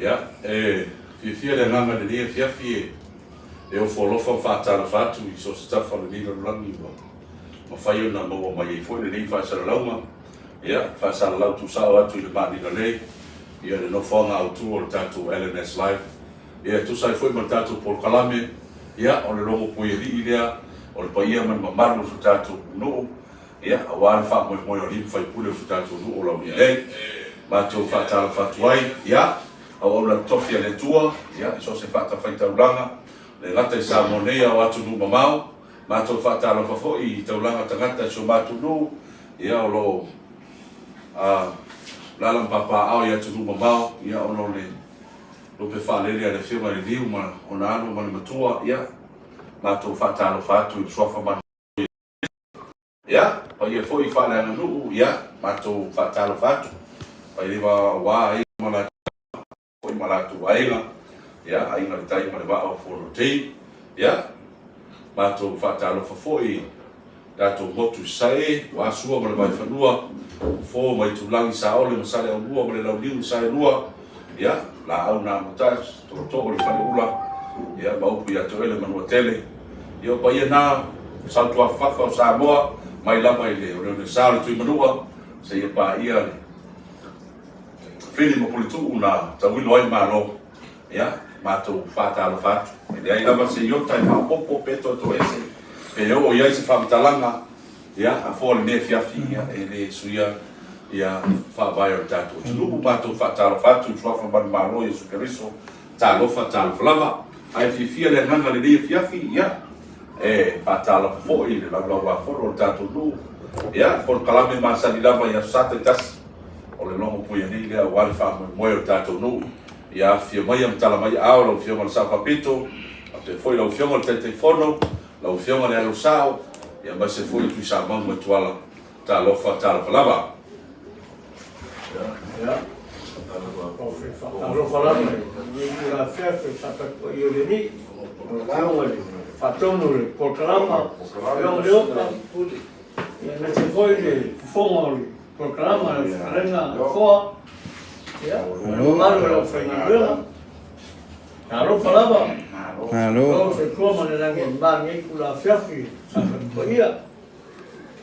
Ia, e fiafia le agaga i lenei afiafi e ofo alofa ma faatalofa atu i so o se tafa o lenei lalolagi ua mafai ona maua mai ai foi lenei faasalalauga. Ia, faasalalau tuusao atu i le Maanila nei, ia le nofoaga autu o le tatou LNS Live. Ia, e tusa ai foi ma le tatou polokalame, ia, o le logo puialii lea o le paia ma le mamalu o so tatou nuu. Ia, aua le faamoemoe o alii ma faipule o si o tatou nuu o Laulii nei. Matou faatalofa atu ai, ia, auauna totofi a le Atua, ia, i so o se fatafaitaulaga, le gata i Samoa nei a o atunuu mamao. Matou faatalofa foi i taulaga tagata i si o matou nuu, ia, o lo o alaala ma papaaao i atunuu mamao, ia, ona o le lupe faalele a le Afioga i le Liu ma ona alo ma le matua, ia, matou faatalofa atu i le suafa ma Ia, paia foi faaleaganuu, ia, matou faatalofa atu, paileva aua aiga ma latou foi ma latou aiga, ia, Aiga i le Tai ma le Vaa o Fonotei, ia, matou faatalofa foi i tatou motu i Sasae, aua Sua ma le Vaifanua, Fofo ma Itulagi, Saole ma Saleaaumua ma le Launiu na Saelua, Ia, Laau na Amata, Tootoo o le Faleula, ia, ma upu ia te oe le Manuatele. Ia, o paia na, o Sautuafafafa o Samoa, mai lava i le oneone sa o le Tuimanua, seia paia le Fili ma Puletuu na tauilo ai Malo. Ia, matou faatalofa atu. E leai lava se iota e faaopoopo pe toetoese pe oo i ai se faamatalaga. Ia, a foa lenei afiafi, ia, e le suia ia faavae o le tatou atunuu. Matou faatalofa atu i le Suafa Manumalo Iesu Keriso, talofa, talofa lava. Ae fiafia le agaga i lenei afiafi, ia, e faatalofa foi i le laulauafono o le tatou nuu. Ia, polokalame masani lava i Aso Sa taitasi, o le logo puialii lea aua le faamoemoe o le tatou nuu. Ia afifio maia ma tala mai aao lau Afioga i le Sao Faapito, faapea foi lau Afioga i le Taitaifono, Lau Afioga i le Alo Sao, aemaise foi Tuisamau ma Tuala, talofa, talofa lava. Talofa lava i lenei itula afiafi o le Sapatu Paia o le Alii, lau Afioga i le Faatonu o le Polokalama, lau Afioga Leota, aemaise foi le fofoga o le Polokalama, lau Fetalaiga Afoa, ma le mamalu o le aufaigaluega. Talofa lava. Malo. Lou soifua ma le lagi e mama i lenei itula afiafi Sapatu Paia.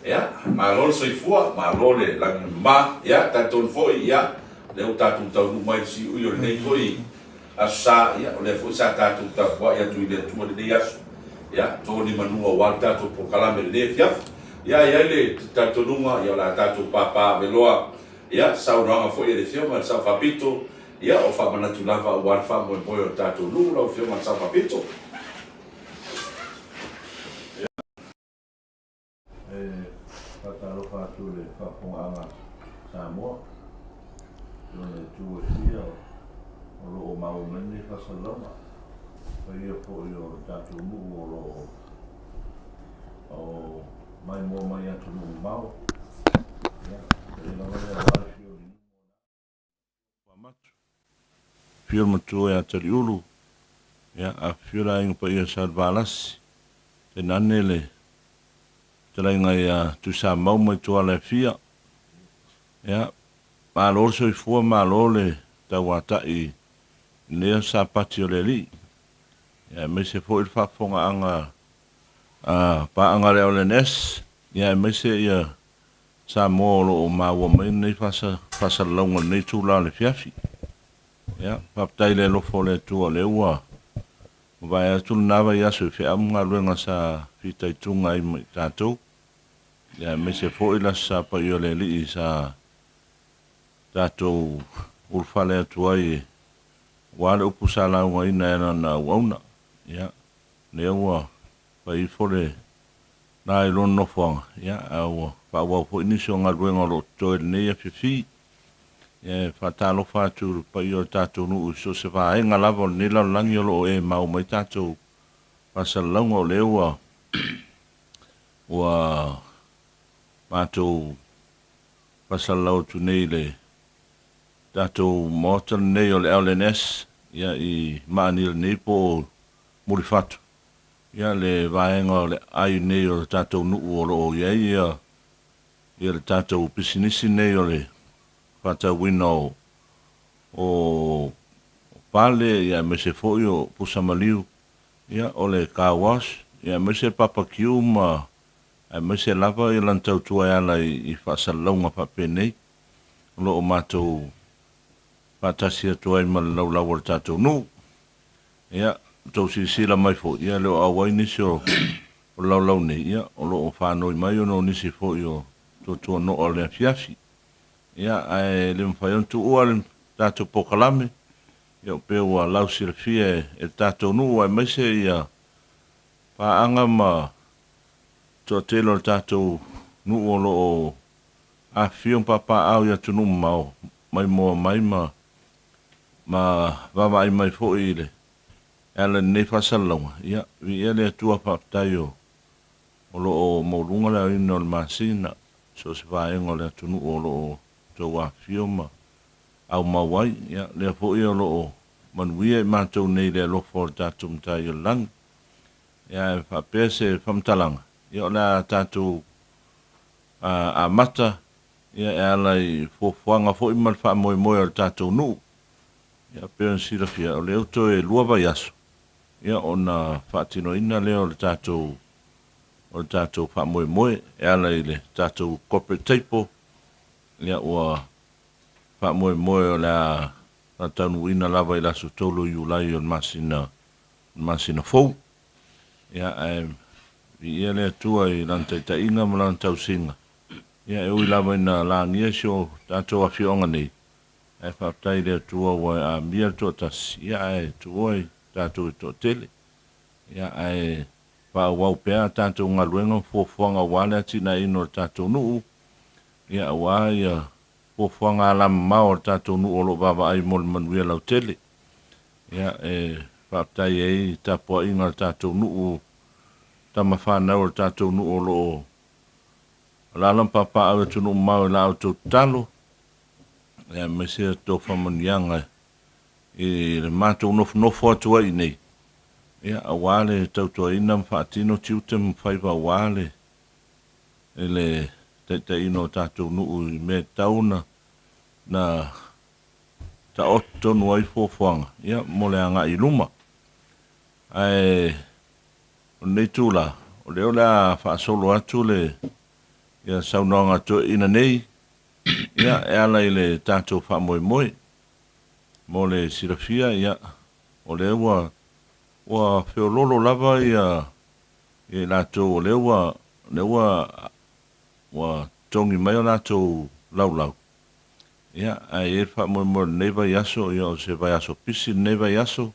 Ia, malo le soifua, malo le lagi e mama. Ia, talitonu foi, ia, lea ua tatou taunuu mai i le siui o lenei foi Aso Sa, ia, o lea foi sa tatou tapuai atu i le Atua i lenei aso. Ia, to ni manu aua le tatou polokalame i lenei afiafi. Ia, e i ai le talitonuga, ia, o le a tatou papaaveloa, ia, saunoaga foi a le Afioga i le Sao Faapito, Ia, o faamanatu lava aua le faamoemoe o le tatou nuu lau Afioga i le Sao Faapito. E faatalofa atu i le faafofogaaga a Samoa i ona itu e fia o lo o maua mai lenei faasalalauga. Paia foi o le tatou nuu o lo o maimoa mai atunuu mamao. Ia, paia lava lea aua le afio o le nuu. Afio le matua ia Taliulu, ia, afifio le aiga paia sa Valasi, tainane le fetalaiga ia Tuisamau mai Tuala e fia. Ia, malo le soifua, malo le tauatai i lenei aso Sapati o le Alii, ia, aemaise foi le faafofogaaga a paaga a le LNS, ia, aemaise ia Samoa o lo o maua mai lenei faasalalauga i lenei itula o le afiafi. Ia, faafetai i le alofa o le Atua o lea ua mavae atu lena vaiaso i feau ma galuega sa fitaituga ai ma i tatou, ia aemaise foi le Aso Sa Paia o le Alii sa tatou ulufale atu ai aua le upu sa laugaina e lana auauna. Ia, lea ua fai ifo le la i lona nofoaga, ia, a ua faaauau foi nisi o galuega o lo o totoe i lenei afiafi. Ia, e faatalofa atu i le paia o le tatou nuu i so o se vaega lava o lenei lalolagi o lo o e mau mai tatou faasalalauga, o lea ua ua matou faasalalau atu nei i le tatou Maota lenei o le LNS, ia, i Maanila nei po o Mulifatu. Ia le vaega o le ai nei o le tatou nuu o lo o i ai ia ia le tatou pisinisi nei o le faatauina o o pale, ia, aemaise foi o pusa maliu, ia, o le car wash, ia, aemaise le papakiu ma aemaise lava ia lana tautua e ala i faasalalauga faapenei o lo o matou faatasi atu ai ma le laulau o le tatou nuu. Ia, tou silasila mai foi, ia, e le o auai nisi o le laulau nei, ia, o lo o fanoi mai ona o nisi foi o tuatuanoa o le afiafi. Ia, ae le mafai ona tuua le tatou polokalame, ia, pei ua lausilafia e le tatou nuu aemaise ia paaga ma toatele o le tatou nuu o lo o afifio ma papaaao i atunuu mamao, maimoa mai ma ma vaavaai mai foi i le e ala i lenei faasalalauga, ia, viia le Atua faafetai o o lo o maualuga le aoina o le masina i so o se vaega o le atunuu o lo o outou afifio ma aumau ai. Ia, lea foi o lo o manuia i matou nei i le alofa o le tatou Matai o le Lagi. Ia, ae faapea se faamatalaga, ia o le a tatou amata ia e ala i fuafuaga foi ma le faamoemoe o le tatou nuu. Ia, pei ona silafia, o lea ua toe 2 vaiaso, ia ona faatinoina lea o le tatou o le tatou faamoemoe e ala i le tatou corporate table, ia ua faamoemoe o le a faataunuuina lava i le aso 3 o Iulai o le masina le masina fou. Ia, ae viia le Atua i Lana taitaiga ma Lana tausiga. Ia, e ui lava ina lagia si o tatou afioaga nei, ae faafetai i le Atua ua e amia le toatasi, ia, ae tuua i tatou e toatele. Ia, ae faaauau pea a tatou galuega ma fuafuaga aua le atinaeina o le tatou nuu, ia, aua ia fuafuaga alamamao a le tatou nuu o lo o vaavaai mo le manuia lautele. Ia, e faafetai ai i tapuaiga a le tatou nuu, tama fanau a le tatou nuu o lo o alaala ma papaaao i atunuu mamao i la outou tatalo, ia, aemaise a outou faamanuiaga i le matou nofonofo atu ai i inei, ia, aua le tautuaina ma faatino tiute ma faiva aua le i le taitaiina o tatou nuu i mea e tatau ona na taoto tonu ai fuafuaga ia mo le agai i luma. Ae o lenei itula, o lea o le a faasolo atu le ia saunoaga toeaina nei ia e ala i le tatou faamoemoe. Mo le silafia ia o lea ua ua feololo lava ia ia i latou o lea ua lea ua ua totogi mai o latou laulau. Ia, ae i ai le faamoemoe o lenei vaiaso, ia o se vaiaso pisi lenei vaiaso,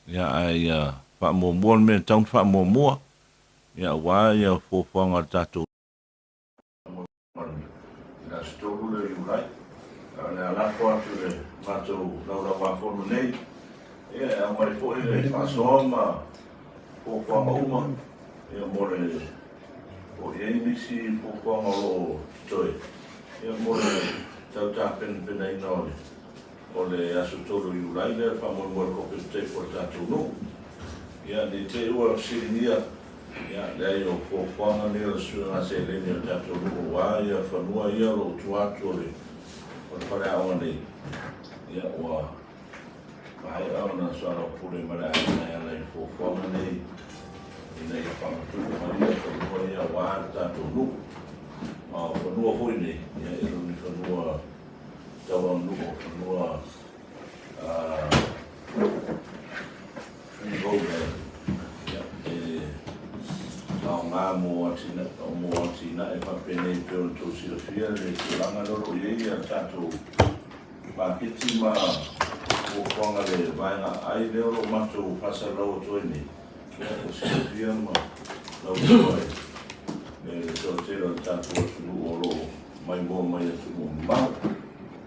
ia ae ia faamuamua le mea e tatau ona faamuamua, ia aua ia fuafuaga a le tatou i le aso 3 lea o Iulai. A o le a lafo atu i le matou Laulau-a-Fono nei, ia e aumai foi le faasoa ma fuafuaga uma ia mo le o i ai nisi fuafuaga o lo o totoe ia mo le tau tapenapenaina o le o le aso 3 o Iulai lea, le faamoemoe o le Corporate Table a le tatou nuu. Ia ne i te i ua fesiligia, ia leai o fuafuaga nei o le suiga seleni a le tatou nuu aua ia fanua ia o lo o tua atu o le o le faleaoga nei, ia ua maea ona soalaupule ma le aiga e ala i fuafuaga nei ina ia faamatuu mai ia fanua ia aua le tatou nuu. Ma o fanua foi nei, ia e le o ni fanua tauaganuu, o fanua freehold land, ia, e aoga mo atinae faapenei pei ona outou silafia le tulaga lea o lo o i ai le tatou maketi ma fuafuaga i le vaega aai lea o lo o matou faasalalau atu ai nei, ia, ua silafia ma lauiloa e le toatele o le tatou atunuu o lo o maimoa mai atunuu mamao.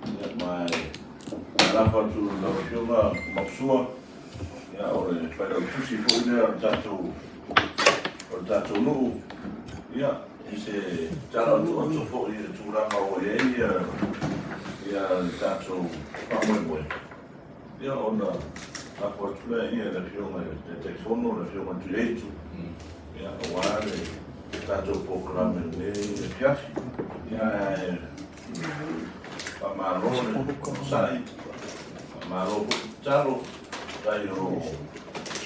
Ia, ma e lafo atu i lau Afioga Maposua, ia, o le failautusi foi lea o le tatou o le tatou nuu, ia, i se tala otooto foi i le tulaga ua i ai ia, ia le tatou faamoemoe, ia, ona lafo atu lea i le Afioga i le Taitaifono, le Afioga i le Tuieitu, ia, aua le tatou polokalame i lenei afiafi. Ia, ae faamalo le onosai, faamalo foi. tatalo, faafetai o lo o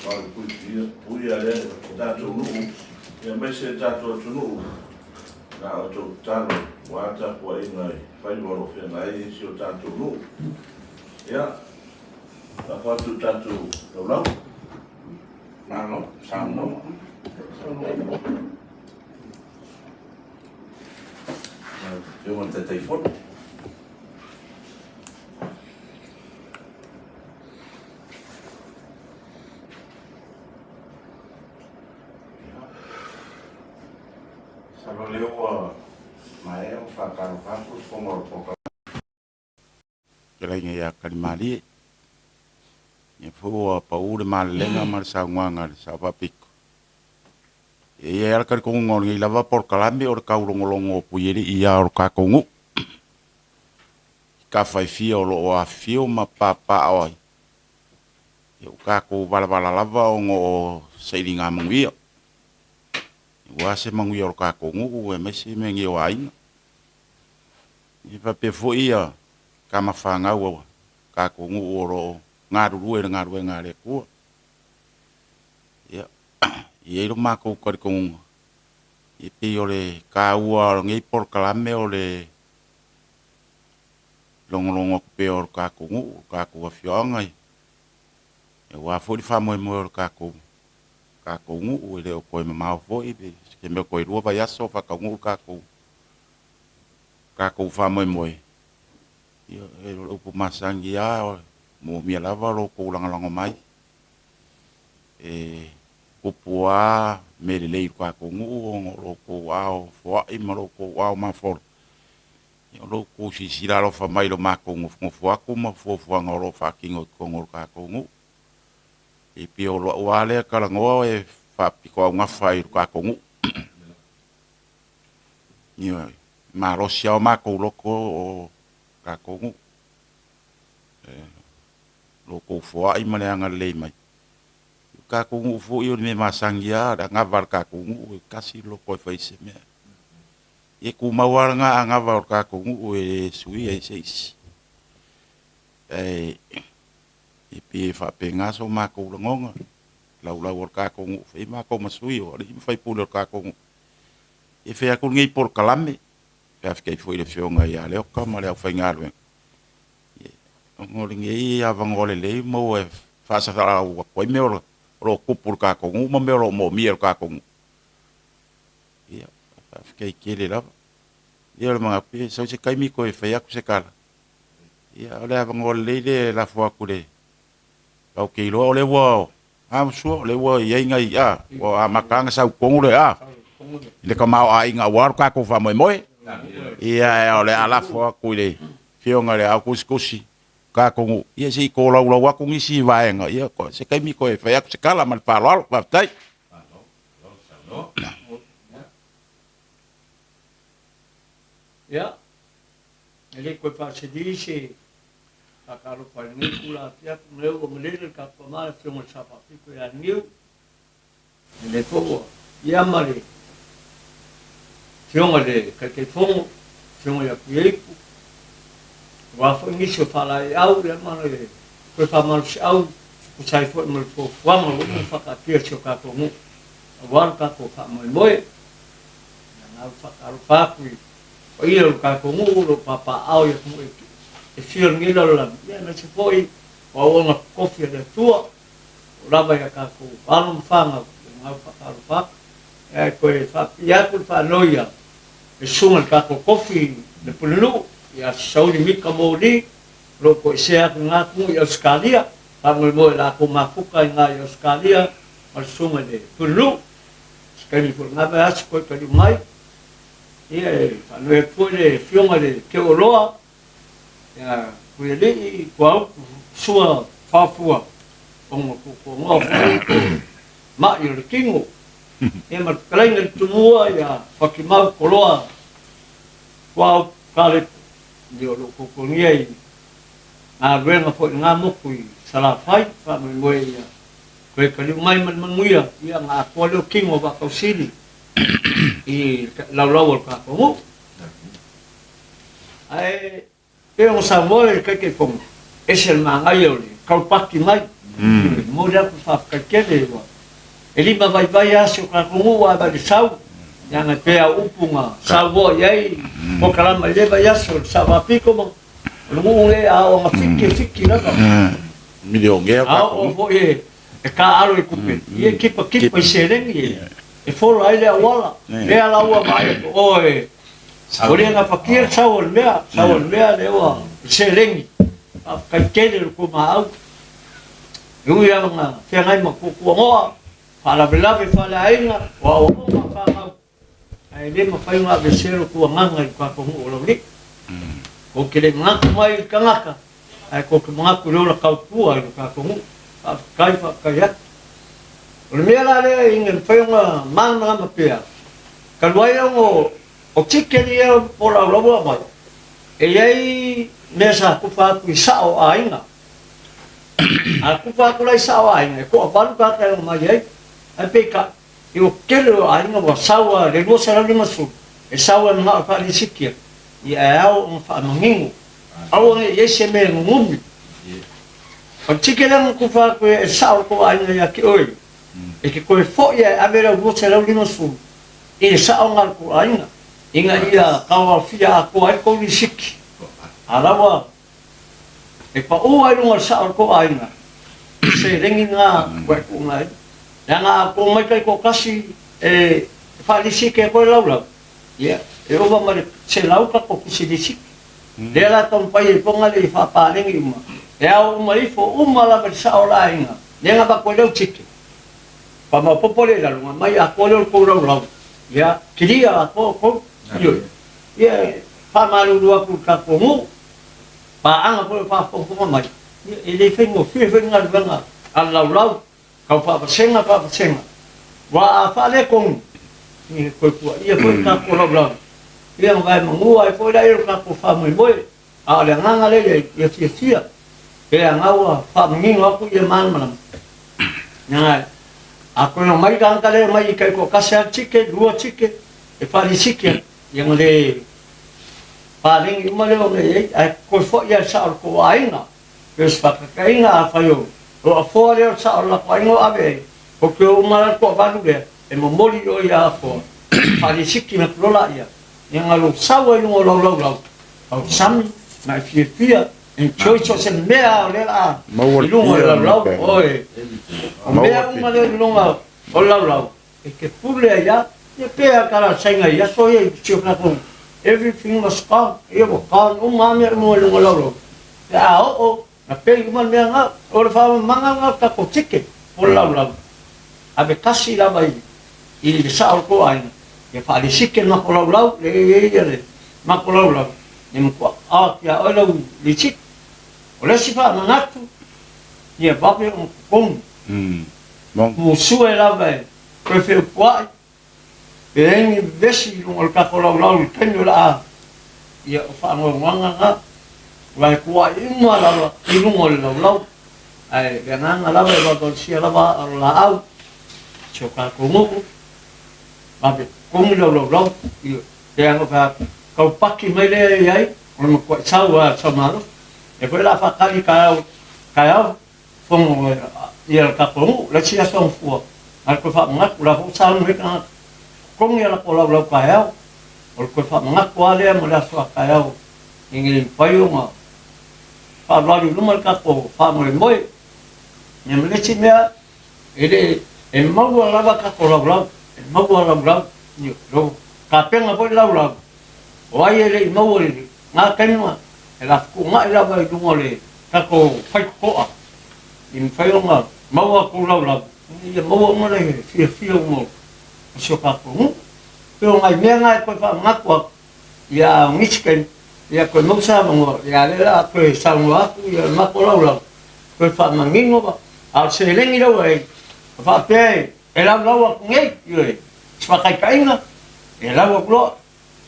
malupuipuia lea tatou nuu, aemaise le tatou atunuu i la outou tatalo aua le tapuaiga i faiva o lo o feagai ai si o tatou nuu. Ia, lafo atu i le tatou laulau. Malo saunoa. Lau Afioga i le Taitaifono. Masalo o lea ua maea ona faatalofa atu le Fofoga o le Polokalame. Fetalaiga ia Kalimalie. Ia foi ua pau le malelega ma le saunoaga a le Sao Faapito. E i ai lava le talitonuga o lenei lava polokalame o le taulogologo o Puialii lava o le tatou nuu. I tafa e fia o lo o afifio ma papaaao ai, ia ua tatou valavala lava ona o sailiga manuia. Aua se manuia o le tatou nuu aemaise mea nei o aiga. E faapea foi ia tama fanau a tatou nuu o lo o galulue i le galuega a le Atua. Ia, e i ai lo matou talitonuga, e pei o le taua o lenei polokalame o le logologo atu pea o le tatou nuu, o le tatou afioaga, aua foi le faamoemoe o le tatou tatou nuu, e le o toe mamao foi, se mea o toe 2 vaiaso faataunuu le tatou tatou faamoemoe. Ia, o le upu masani lava, e moomia lava lo outou lagolago mai. E tupu lava mea lelei i lo tatou nuu ona o lo outou aao foai ma lo outou aao mafolo. Ia, o lo outou silasila alofa mai i lo matou nofonofo atu ma fuafuaga o lo o faatino i totonu o le tatou nuu. E pei o lau lava lea talanoa e faapitoaugafa i lo tatou nuu. Ioe, malosi lava o matou loto o tatou nuu. Lo outou foai ma le agalelei mai. O tatou nuu foi o le mea masani lava, le anava a le tatou nuu e tasi le loto e fai se mea. E tumau lava lena anava o le tatou nuu e le suia e se isi. Ae e pei e faapena so matou lagona, laulau o le tatou nuu, fai matou ma sui o alii ma faipule o le tatou nuu. E fai atu lenei polokalame, faafetai foi i le afioga ia Leota ma le aufaigaluega, ona o lenei avanoa lelei maua e faasalalau atu ai mea o lo o tupu i le tatou nuu ma mea o lo o moomia e le tatou nuu. Ia, faafetai tele lava. Ia o le manatu, ia sau se taimi toe fai atu se tala. Ia o le avanoa lelei lea e lafo atu i le Ou te iloa o lea ua a sua, o lea ua i ai nai a, ua amata ona sau tonu le a, i le tamaoaiga aua lo tatou faamoemoe. Ia, o le a lafo atu i le afioga i le Ao Tusitusi, tatou nuu, ia se i tolaulau atu nisi vaega, ia se taimi toe fai atu se tala ma le faaaloalo. Faafetai. Ia, e le toe faasili se Faatalofa i lenei itula afiafi ma lea ua malele le tatou Ama le Afioga i le Sao Faapito ia Niu. E lea foi ua ia ma le Afioga i le Taitaifono, Afioga ia Tuiaipu, aua foi nisi o faalaeiau ia ma le toe faamalosiau e tusa ai foi ma le fuafuaga ua uma ona faataatia e si o tatou nuu aua lo tatou faamoemoe. Ia na ua faatalofa atu i paia o lo tatou nuu o lo o papaaao i atunuu e fia o lenei lalolagi, ia aemaise foi o auauna totofi a le Atua o lava i a tatou alo ma fanau, ia gau faatalofa atu. Ae toe faapipii atu le faanoi a le susuga i le tatou tofi i le Pulenuu ia Sauli Mika Moli, o lo o toesea atu i na atunuu i Ausetalia, faamoemoe i latou mafuta i na i Ausetalia ma le susuga i le Pulenuu. Se taimi foi i lena vaiaso toe taliu mai. Ia e faanoi atu foi le Afioga i le Teuoloa, ia Puialii, Tuaupu, Sua, Faofua, ona o tuatuanoa foi po o ma'i o le tino. Ia ma le fetalaiga i le Tumua ia Fatimau Koloa Tuaupu Kalepo, ia o lo o tuatuagia i galuega foi i lena motu i Salafai, faamoemoe ia toe taliu mai ma le manuia, ia ona atoa lea o tino o Vaatausili i laulau o le tatou nuu. Ae pei ona saunoa le Taitaifono, ese le manaia o le kaupaki mai. E momoli atu le faafetai tele ua e lima vaivai lava si o tatou nuu ae mai le sau, leaga e pei lava o upu na saunoa i ai polokalama i lea vaiaso i le Sao Faapito ma o le nuu lenei a oo ina fiki e fiki lava. Milionea A oo foi e taaalo i tupe, ia e tipatipa i seleni e fola ai le auala. Lea la ua vaai atu, oe, ua le gafatia le sau o le mea, sau o le mea lea ua seleni. Faafetai tele i lo outou maau. E ui lava ina feagai ma tuatuanoa, faalavelave faaleaiga, o aoaoga a fanau, Ae le mafai ona aveesea lo tou agaga i lo tatou nuu o Laulii. Kou te le manatu mai i le tagata, ae kou te manatu i le ola tautua i lo tatou nuu. Faafetai, faafetai atu. O le mea la lea ina mafai ona malamalama pea, talu ai ona o tikeri ia po o laulau ua aumai, e i ai mea sa tufa atu i sao o aiga. A tufa atu la i sao o aiga, e toavalu tagata e omai ai, ae peitai, I o tele o aiga ua sau a le 250 e sau ai manao e faalisikia, ia e ao ona faamanino, aua ne i i ai se mea e nunumi. O le tike lea na tufa atu e sao le tou aiga ia te oe, e te toe foi ae ave lau 250 i le saoga a le tou aiga, ina ia tauaofia atoa ai le tou lisiti. A la ua E pau ai luga o le sao o le tou aiga, i seleni na ua e tuuina ai. Leaga a tou omai taitoatasi e faalisike ai koe laulau, ia, e ova ma le 100 tatou pisinisi. Lea la e taumafai ai foi na le faapaleni uma, e ao uma ifo uma lava i le sao o le aiga, lea na avatu ai lau ticket. Faamaopoopo lea i lalo, na aumai atoa lea o le tou laulau, ia, kilia atoa outou. Ioe. Ia, e faamalulu atu i le tatou nuu, paaga foi o faafogafoga mai, ia, e le faigofie foi le galuega a le laulau, tau faavasega faavasega, aua a faaletonu, ia, e toe tuuaia foi le tatou laulau, ia ona vaemanua ai foi lea o le tatou faamoemoe. A o le agaga lea ia, ia fiafia, pe ana ua faamanino atu ia malamalama. Leaga a toe omai le tagata lea e omai i taitoatasi lava tike, lua tike, e faalisiki atu, ia ona le paleni uma lea o mea e i ai, ae toe foi lava i le sao o le tou aiga. Pei o se faataitaiga, afai o lou afoa lea o le sao o le latou aiga o ave ai, tou te o uma la le toavalu lea, e momoli i o i Afoa, faalisiki atu loa laia, ia ona lou sau ai i luga o lau laulau, lau sami, ma e fiafia, enjoy so o se mea o lea la i luga o le laulau, oe. O mea uma lea i luga o le laulau, E te pule ai a, ia pe a tala sainga i aso ia i si o tatou everything was gone, ia ua gone uma a mea uma i luga o laulau. Pe a oo, na pei uma le mea na, o le faamamaga na o le tatou ticket po o le laulau, ave kasi lava i i le sao o le tou aiga, ia faalisike le matou laulau, le i ai ia le matou laulau, ia matua out ia oe lau lisiti. O le isi faamanatu, ia vave ona totogi. Musue lava e toe feupuai, pe ai ni vevesi i luga o le tatou laulau i le taimi o le a, ia o faanoanoaga na, aua e tuuai uma lava i luga o le laulau. Ae le agaga lava e valuvalusia lava aa o le laau, si o tatou nuu, vave totogi lau laulau, ia pe ana faapea taupaki mai lea e i ai, o le matuai sau lava e le sau malosi. Lea foi o le a faatali taeao, taeao Fono ia le tatou nuu, le isi aso gafua, a le toe faamanatu, la foi ua sauni ai tagata, totogi a latou laulau taeao, o le toe faamanatu lava lea mo le aso a taeao ina ia mafai ona faalualu i luma le tatou faamoemoe. Ia ma le isi mea, e le, e maua lava tatou laulau, e maua laulau, ioe, tapena foi le laulau, O ai e le i maua i ngā taima, e la fetuunai lava i luga o le tatou faitotoa i mafai ona maua atu laulau, ina ia maua uma le fiafia uma o si o tatou nuu. Pei o nai mea na e toe faamanatu atu, ia a o nisi taimi, ia toe maua se avanoa, ia lea o le a toe saunoa atu ia le matou laulau, toe faamanino, a o le seleni lea ua i ai, a faapea e laulau atu nei, ioe, se faataitaiga, e lau atu loa,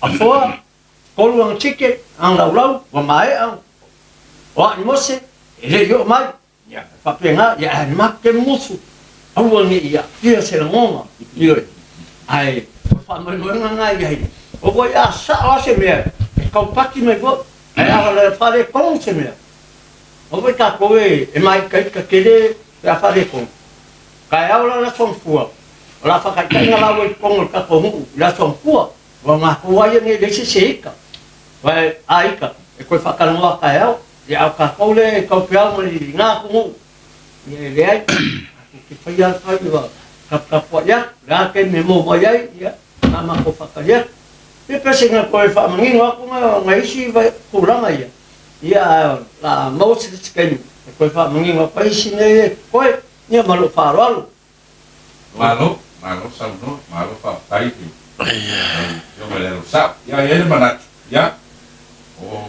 Afoa, tolu ana tike, ana laulau, ua maea, o a ni Mose, e le i oo mai. Ia, e faapena, ia ae mate musu, aua ne i aafia se lagona, ioe. Ae, o le faamoemoega lena i ai, o foi a sao lava se mea, e taupati mai foi, ae a faaletonu se mea. Aua foi tatou e māitaita tele pe a faaletonu. Taeao la le Aso Gafua, o le a faataitaiga la ua i totonu o le tatou nuu i le Aso Gafua, aua o matou lava ia nei e leai se isi e ita, aua a ita e toe faatalanoa taeao, ia a o tatou lea e taupeau mai lena atunuu, ia e leai, tatou te faia le fai ua taputapuai atu, o le a le taimi e maua mai ai, ia na matou faatali atu. Ia pe sina toe faamanino atu na isi tulaga ia, ia ae o le a maua se isi taimi e toe faamanino atu ai isi mea ia e totoe, ia ma lou faaaloalo. Malo, malo saunoa, malo faafetai i lau Afioga i le alo sao. Ia, e i ai le manatu, ia, o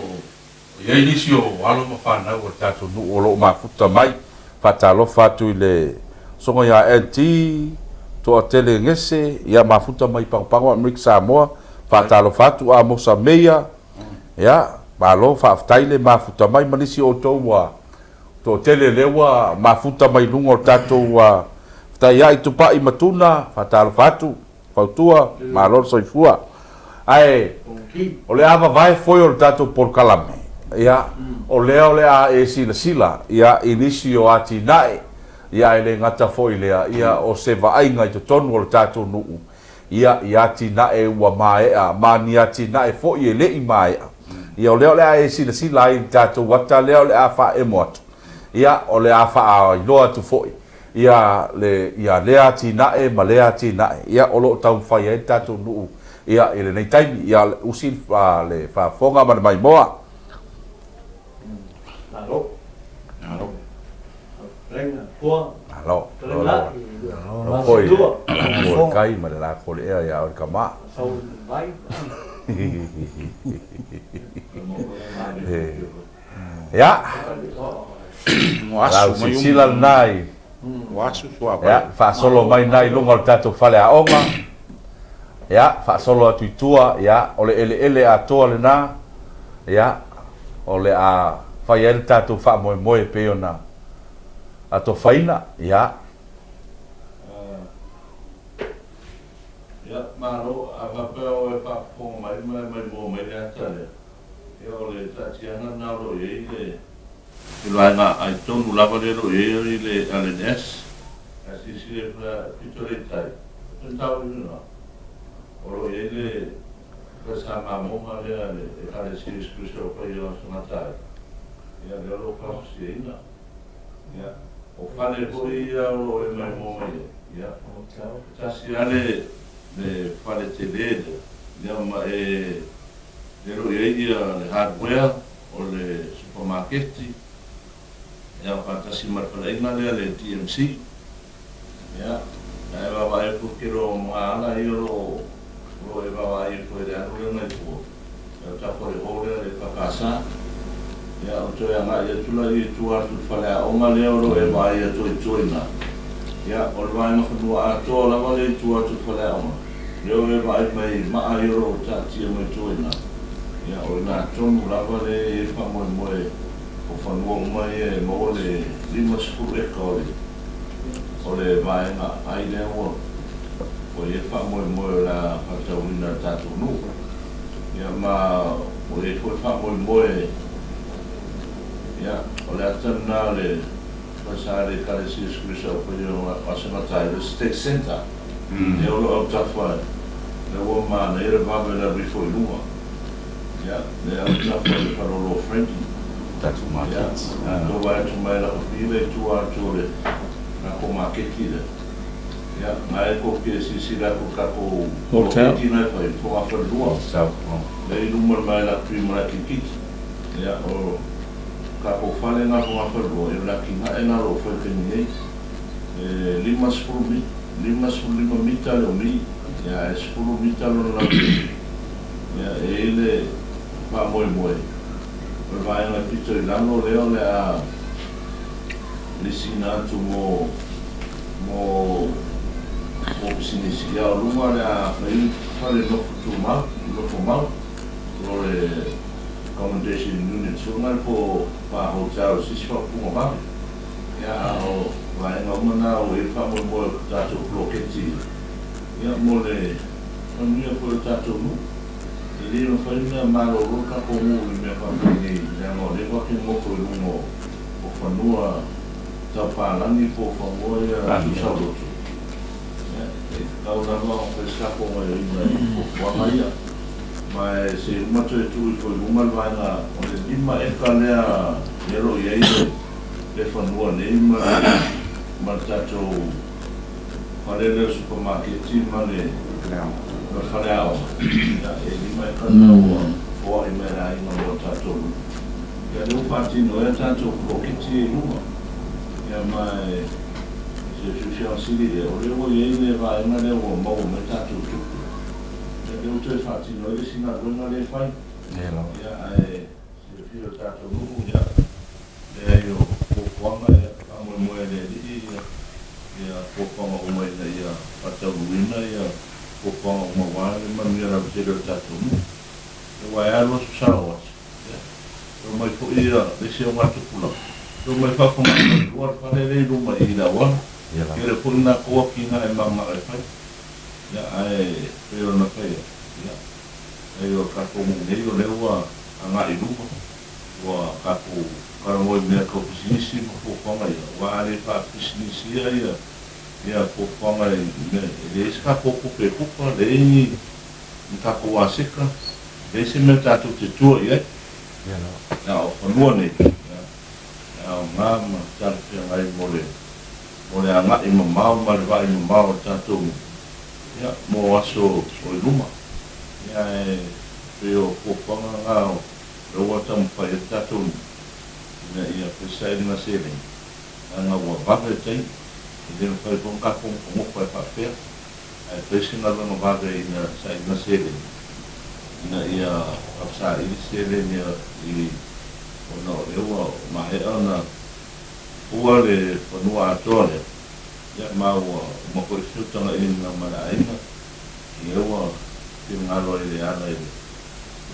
i ai nisi o alo ma fanau o le tatou nuu o lo o mafuta mai. Faatalofa atu i le Soga ia NT, Toatele Gese, ia mafuta mai i Pagopago Amerika Samoa. Faatalofa atu Amosa Meia, ia, malo faafetai le mafuta mai ma nisi o outou ua toatele lea ua mafuta mai luga o le tatou fetaiai Tupai ma Tuna, faatalofa atu. Fautua, malo le soifua. Ae o le a vavae foe o le tatou polokalame, ia, o lea o le a e silasila, ia, i nisi o atinae, ia, ae le gata foi i lea, ia, o se vaaiga i totonu o le tatou nuu, ia, i atinae ua maea, ma ni atinae foi e le i maea. Ia, o lea o le a e silasila ai i le tatou ata lea o le a faaemo atu, ia, o le a faailoa atu foi ia le ia lea atinae ma lea atinae ia o lo o taumafai ai le tatou nuu ia i lenei taimi. Ia usi le faafofoga ma le maimoa. Malo. Malo. Malo. Malo. Malo foi le kai ma le lako le ea ia oe le kama. Ia, lau silasila lena i, ia, faasolo mai lena i luga o le tatou faleaoga, ia, faasolo atu i tua, ia, o le eleele atoa lena, ia, o le a fai ai le tatou faamoemoe e pei ona atofaina, ia. Ia, malo, a faapea o e faafofoga mai ma e maimoa mai le ata lea, ia o le taatiaga lena o lo o i ai le vaega aai tonu lava lea o lo o i ai le LNS. Ae silasila ifo la pito lea i tai, o le tau i lena, o lo o i ai le falesamamoga lea a le Ekalesia Iesu Keriso o Paia o Tagata ai, ia lea o lo o faafusiaina. Ia, o fale foi ia o lo o e maimoa mai ai, ia, e tasi lava le le fale tele lea, ia ma e lea o lo o i ai ia le hardware o le supamaketi, ia faatasi ma le faleaiga lea le DMC. Ia, ae vaavaai atu i le tele o magaala ia o lo o o lo o e vaavaai atu ai i le alu lea nai tua, ia o le tatou fale hall lea le EKKS. Ia o toe agai atu la i tua atu i le faleaoga lea o lo o e vaai atu ai i tua i ina. Ia, o le vaega fanua atoa lava lea i tua atu i le faleaoga, lea o e vaai mai i maa ia o lo o taatia mai tua i ina. Ia, o i ina tonu lava lea e i ai le faamoemoe o fanua uma ia e maua le 50 eka o le o le vaega ai lea ua ua i ai le faamoemoe o le a faatauina e le tatou nuu. Ia ma ua i ai foi le faamoemoe, ia, o le ata lena o le falesa a le Ekalesia Iesu Keriso au Paia o Aso Gata ai, le Stake Centre, lea o lo o autafa, lea ua manaia le vave o le alu ifo i luga. Ia, lea e autafa i le faleoloa o Frankie. Ia, tou vaai atu mai lakapi lea i tua atu o le tatou maketi lea. Ia, na e tou te silasila atu i le tatou poloketi lena e fai, fogafalelua. Lea i luma o le malae lakapi ma le akilikiti. Ia, o tatou fale lena fogafalelua, ia o le atinae lena o lo o fai i le taimi nei. E 55 mita le umi, ia, ae 10 mita lona lautele. Ia, e i ai le faamoemoe, o le vaega e pito i lalo lea o le a lisiina atu mo, mo, mo pisinisi. Ia, o luga o le a fai fale nofo tumau, nofo mau, po o le accommodation units foi lena po o pa hotel i se isi faaupuga vave. Ia, a o vaega uma na ua i ai le faamoemoe o le tatou poloketi, ia, mo le manuia foi o le tatou nuu. E le mafai ona malolo le tatou nuu i mea faapenei, leaga o lea tatou te nofo i luga o. fanua tau palagi po o fanua ia tuusaulotu, ia, e tatau lava ona fai se tatou gaoioiga i fuafuaga ia. Ma e se i uma toe tuu ifo i luma le vaega o le 5 eka lea o lo o i ai le fanua nei ma le ma le tatou fale lea o le supamaketi ma le faleaoga, ia, e 5 eka lena ua foai mai e le aiga mo tatou nuu. Ia, lea ua faatino ai a tatou poloketi ia i luga. Ia, ma e se fiafiaga sili ea, o lea ua i ai le vaega lea ua maua mai tatou tupe. Ia, lea ua toe faatino ai le isi galuega lea e fai. Ia, ae silafia e le tatou nuu, ia, leai o fuafuaga, ia, faamoemoe e le Alii ia, ia fuafuaga uma ina ia faataunuuina ia fuafuaga uma aua le manuia lautele o le tatou nuu. Ia, aua e alu aso sao aso, ia, e omai foi ia le isi augatupulaga, e omai faafogafoga i le fale lea i luma i i le auala. Tele foi na tou atinae mananao e fai. Ia, ae pei ona fai atu, ia, leai o tatou nuu nei o lea ua agai i luma, ua tatou talanoa i mea tau pisinisi ma fuafuaga ia, aua a le faapisinisia ia ia fuafuaga i mea, e leai se tatou tupe e kupa, leai ni tatou aseta, leai se mea tatou te tua i ai. Ia, a o fanua nei, ia, e aoga ma talafeagai mo le mo le agai mamao ma le vaai mamao o le tatou nuu, ia, mo aso o i luma. Ia, ae pei o fuafuaga na o lea ua taumafai ai le tatou nuu ina ia fai sailiga seleni, leaga ua vave le taimi, e le mafai foi ona tatou nofonofo ai faapea, ae fai se galuega vave ina sailiga seleni, ina ia faapsaili seleni i ona o lea ua maea ona Ua le fanua atoa lea, ia ma ua uma foi feutagaiga ma le aiga, lea ua finagalo ai le ala i le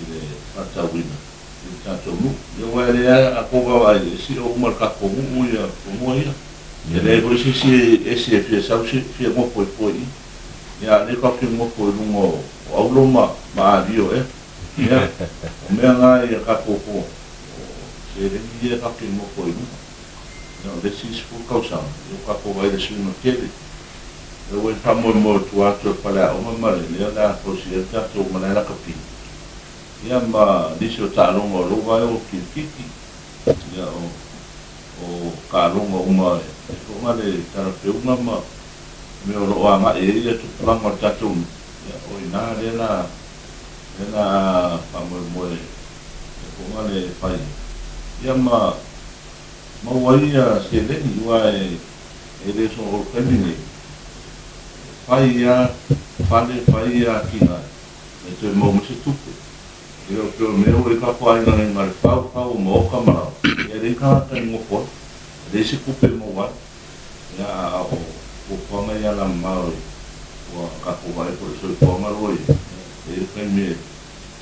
i le faatauina i le tatou nuu. Ia aua e leai a tou vaavaai e sio uma e le tatou nuu ia fanua ia. E leai foi se isi esi e fia sau fia nofo ifo i i. Ia a o lea tatou te nofo i luga o auro ma ma alio ea. Ia o mea na ia tatou o seleni ia tatou te nofo ai i luga. Ia o le isi 10 tausaga, ia ua tatou vaai i le suiga tele. Lea ua i faamoemoe o tua atu o le faleaoga ma le lea o le a fausia ai le tatou malae lakapi. Ia ma nisi o taaloga o lou vae o kirikiti, ia o o taaloga uma e foga le talafeuga ma mea o lo o agai ai ia tupulaga o le tatou nuu, ia o i ina lea la lea la a faamoemoe e foga le fai ia ma maua ai ia seleni aua e le so o le taimi nei e fai a fale fai a atinae e toe maua mai se tupe e le o pei o le mea ua i ai tatou aiga nei na o le pau pau o maota ma laoa ia e leai tagata e nonofo ai e leai se tupe e maua ai ia a o fuafuaga ia alamamao ua tatou vaai foi i le soifuaga o lo o i ai e i ai le taimi e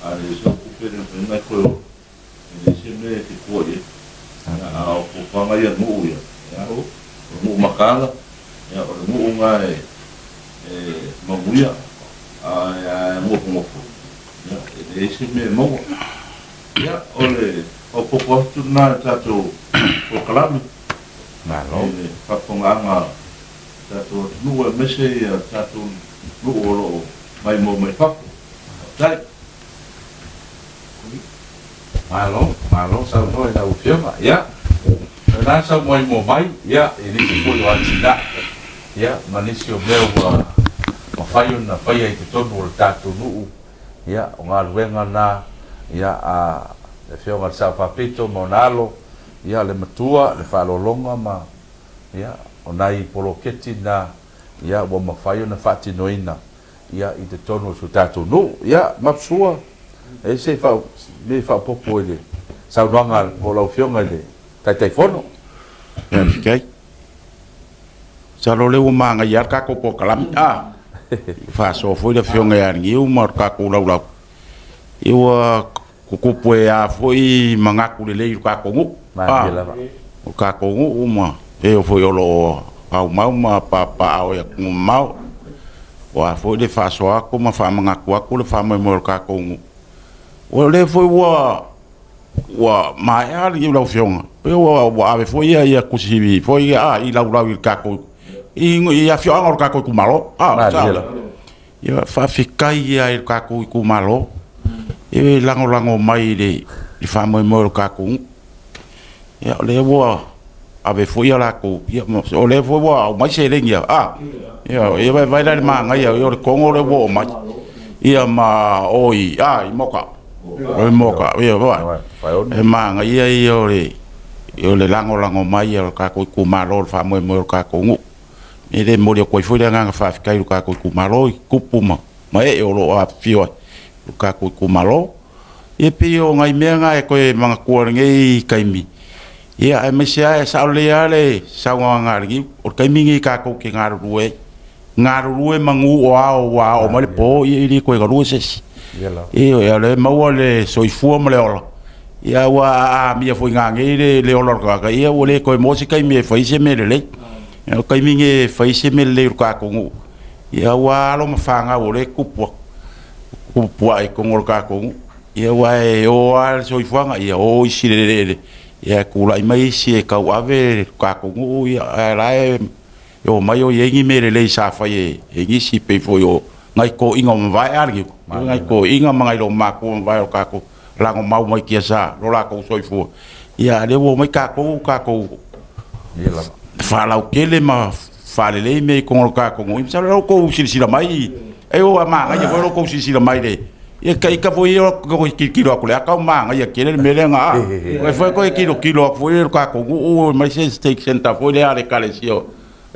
A leai sau tupe e le mafai ona e toe ola. E leai se mea e te tua i ai. Ia, a o fuafuaga ia nuu ia, ia, o le nuu mataala, ia, o le nuu na e, e manuia, a e nofonofo, ia, e leai se mea e maua. Ia, o le faaopoopo atu lena i le tatou polokalame. Malo. I le faafofogaaga a le tatou atunuu aemaise ia tatou nuu o lo o maimoa mai fafo. Faafetai. Malo, malo saunoa i lau Afioga. Ia, o lena sau maimoa mai, ia, i nisi foi o atinae, ia, ma nisi o mea ua mafai ona faia i totonu o le tatou nuu, ia, o galuega na, ia, a le Afioga i le Sao Faapito ma ona alo, ia, le matua, le faaaloaloga ma, ia, o nai poloketi na, ia, ua mafai ona faatinoina ia i totonu o si o tatou nuu. Ia, Mapsua, e i ai se mea e faaopoopo i le saunoaga po o lau Afioga i le Taitaifono? Faafetai. Masalo o lea ua manaia lava le tatou polokalame. A, faasoa foi le Afioga ia Niu ma le tatou laulau. Ia ua tutupu ai lava foi manatu lelei i le tatou nuu. Manaia lava. O le tatou nuu ma e foi o lo o aumau ma papaaao i atunuu mamao. O a foi le faasoa atu ma faamanatu atu le faamoemoe o le tatou nuu. O lea foi ua Ua maea le lau Afioga, pei ua ave foi ia tusi foi ia i laulau i le tatou i afioaga o le tatou itumalo. Ia faafetai ia i le tatou itumalo e lagolago mai i le faamoemoe o le tatou nuu. Ia o lea ua ave foi a latou, ia o lea foi ua aumai seleni ia, ia vaevae la i le manaia o le Togo lea ua oo mai, ia ma o i, i Moka, o i Moka, ia vaai, e manaia ia o le lagolago mai o le tatou itumalo i le faamoemoe o le tatou nuu. E le momoli atu ai foi le agaga faafetai i lo tatou itumalo i tupu ma ee o lo o afifio ai i lo tatou itumalo. Ia pei o nai mea na e toe manatua i lenei taimi, ia aemaise lava e sao lelei lava le saunoaga a le niu, o le taimi lenei tatou te galulue ai. Galulue manu o ao ua oo mai le po, ia e le toe galue se isi. Ioe, o lea e maua le soifua ma le ola, ia aua a amia foi nanei le ola o le tagata, ia ua le toe maua se taimi e fai ai se mea lelei. O le taimi lenei e fai ai se mea lelei o le tatou nuu, ia aua alo ma fanau o lea e tupu atu. Puapua'i i totonu o le tatou nuu. Ia aua e o lava le soifuaga, ia o isi i le eleele, ia tulai mai isi e tauave le tatou nuu, ia ae o la e omai o i ai ni mea lelei sa fai e nisi pei foi o nai toeaiina ua mavae a le nai toeaiina ma nai loomatua ua mavae o tatou lagomau mai tiasa lo latou soifua, ia a o lea ua omai tatou ua tatou faalautele ma faalelei mea i totonu o le tatou nuu. Masalo o la ua outou silasila mai, e ua manaia foi lo outou silasila mai i le ia ita foi ia toe tilotilo atu i le ata ua manaia tele le mea lea na a. E foi toe tilotilo atu foi le tatou nuu aemaise le stake centre foi lea a le ekalesia o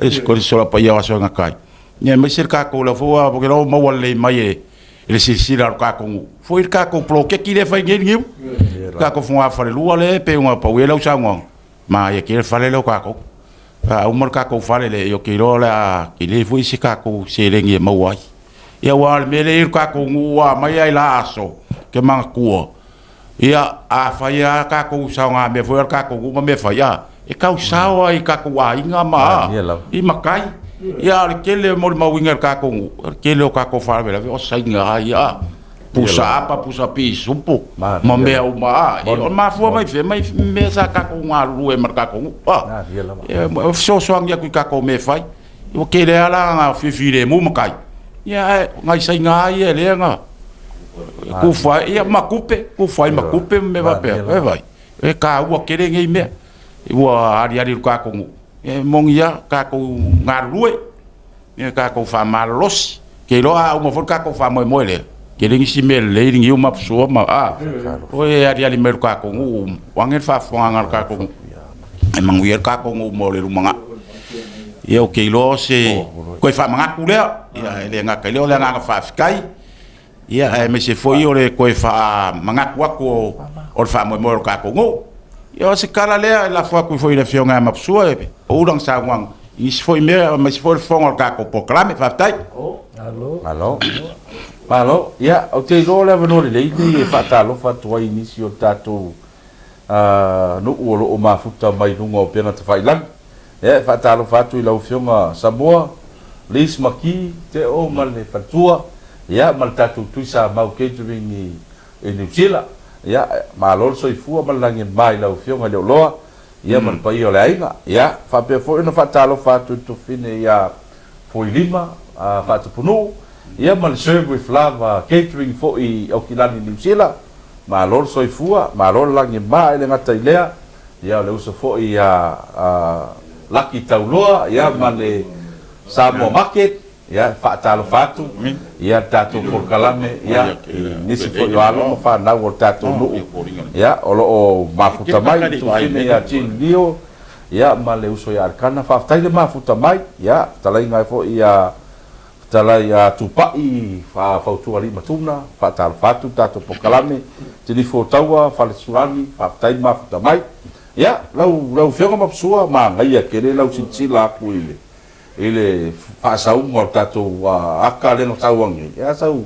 Iesu Paia o Aso e Gata ai. Ia aemaise le tatou lea foi ua ou maua lelei mai e le silasila a le tatou nuu foi le tatou poloketi lea e fai nei le niu. Le tatou fogafalelua lea e pei ona pau i ai lau saunoaga. Manaia tele le fale lea o tatou. A uma le tatou fale lea, ia ou te iloa o le a tele foi se tatou seleni e maua ai. Ia aua o le mea lea e i ai le tatou nuu a omai lava i la aso, ou te manatua, ia a fai lava tatou saogamea foi a le tatou nuu ma mea fai, a, e tau sao lava i tatou aiga ma i matai. Ia a o le tele e molimauina e le tatou nuu, o le tele o tatou faalavelave o Saina lava ia a. Pusa apa, pusa pisupo, ma mea uma a. O mafua mai fea, mai mea sa tatou galulue ma le tatou nuu. A, e fesoasoani atu i tatou mea e fai. Ua tele lava la na filemu matai, ia ae nai Saina lava ia lea na tufa ai, ia ma tupe, tufa ai ma tupe ma mea faapea. E vaai, e taua tele nei mea ua aliali i le tatou nuu. E moni lava, tatou galulue. Ia tatou faamalolosi. Ke iloa a uma foi le tatou faamoemoe lea, tele nisi mea lelei le niu ma pusua ma a. Oi e aliali mai lo tatou nuu, ane le faafofogaaga a le tatou nuu. E manuia le tatou nuu mo le lumanai. Ia ou te iloa o se toe faamanatu lea. Ia e le gata i lea o le agaga faafetai. Ia aemaise foi o le toe faamanatu atu o le faamoemoe o le tatou nuu. Ia o se tala lea e lafo atu foi i le Afioga ia Mapusua e pau lana saunoaga i nisi foi mea aemaise foi o le fofoga o le tatou polokalame. Faafetai. Malo. Malo. Ia, ou te iloa o le avanoa lelei lenei e faatalofa atu ai i nisi o tatou nuu o lo o mafuta mai luga o upega tafailagi. Ia, e faatalofa atu i lau Afioga Samoa, Liz Maki, Teo ma le faletua, ia, ma le tatou Tui Samau Catering i Niu Sila. Ia, malo le soifua ma le lagi e mama i lau Afioga i le Oloa, ia, ma le paia o le aiga. Ia, faapea foi ona faatalofa atu i le Tofine ia Fuailima Faatupunuu, ia, ma le Serve With Love Catering foi i Aukilani, Niu Sila. Malo le soifua, malo le lagi e mama, e le gata i lea, Ia o le uso foi ia Laki Tauloa ia ma le Samoa Market ia e faatalofa atu ia le tatou polokalame ia i nisi foi o alo ma fanau o le tatou nuu ia o lo o mafuta mai le tufine ia Jean Leo ia ma le uso ia Alikana. Faafetai le mafuta mai ia fetalaiga ai foi ia Fetalai a Tupai, Fautua Alii ma Tuna, faatalofa atu le tatou polokalame, Tilifu o Taua, Fale Sulani, faafetai le mafuta mai. Ia, lau lau Afioga Mapusua, manaia tele lau silasila atu i le i le faasauga o le tatou aka lea na sau anei. Ia sau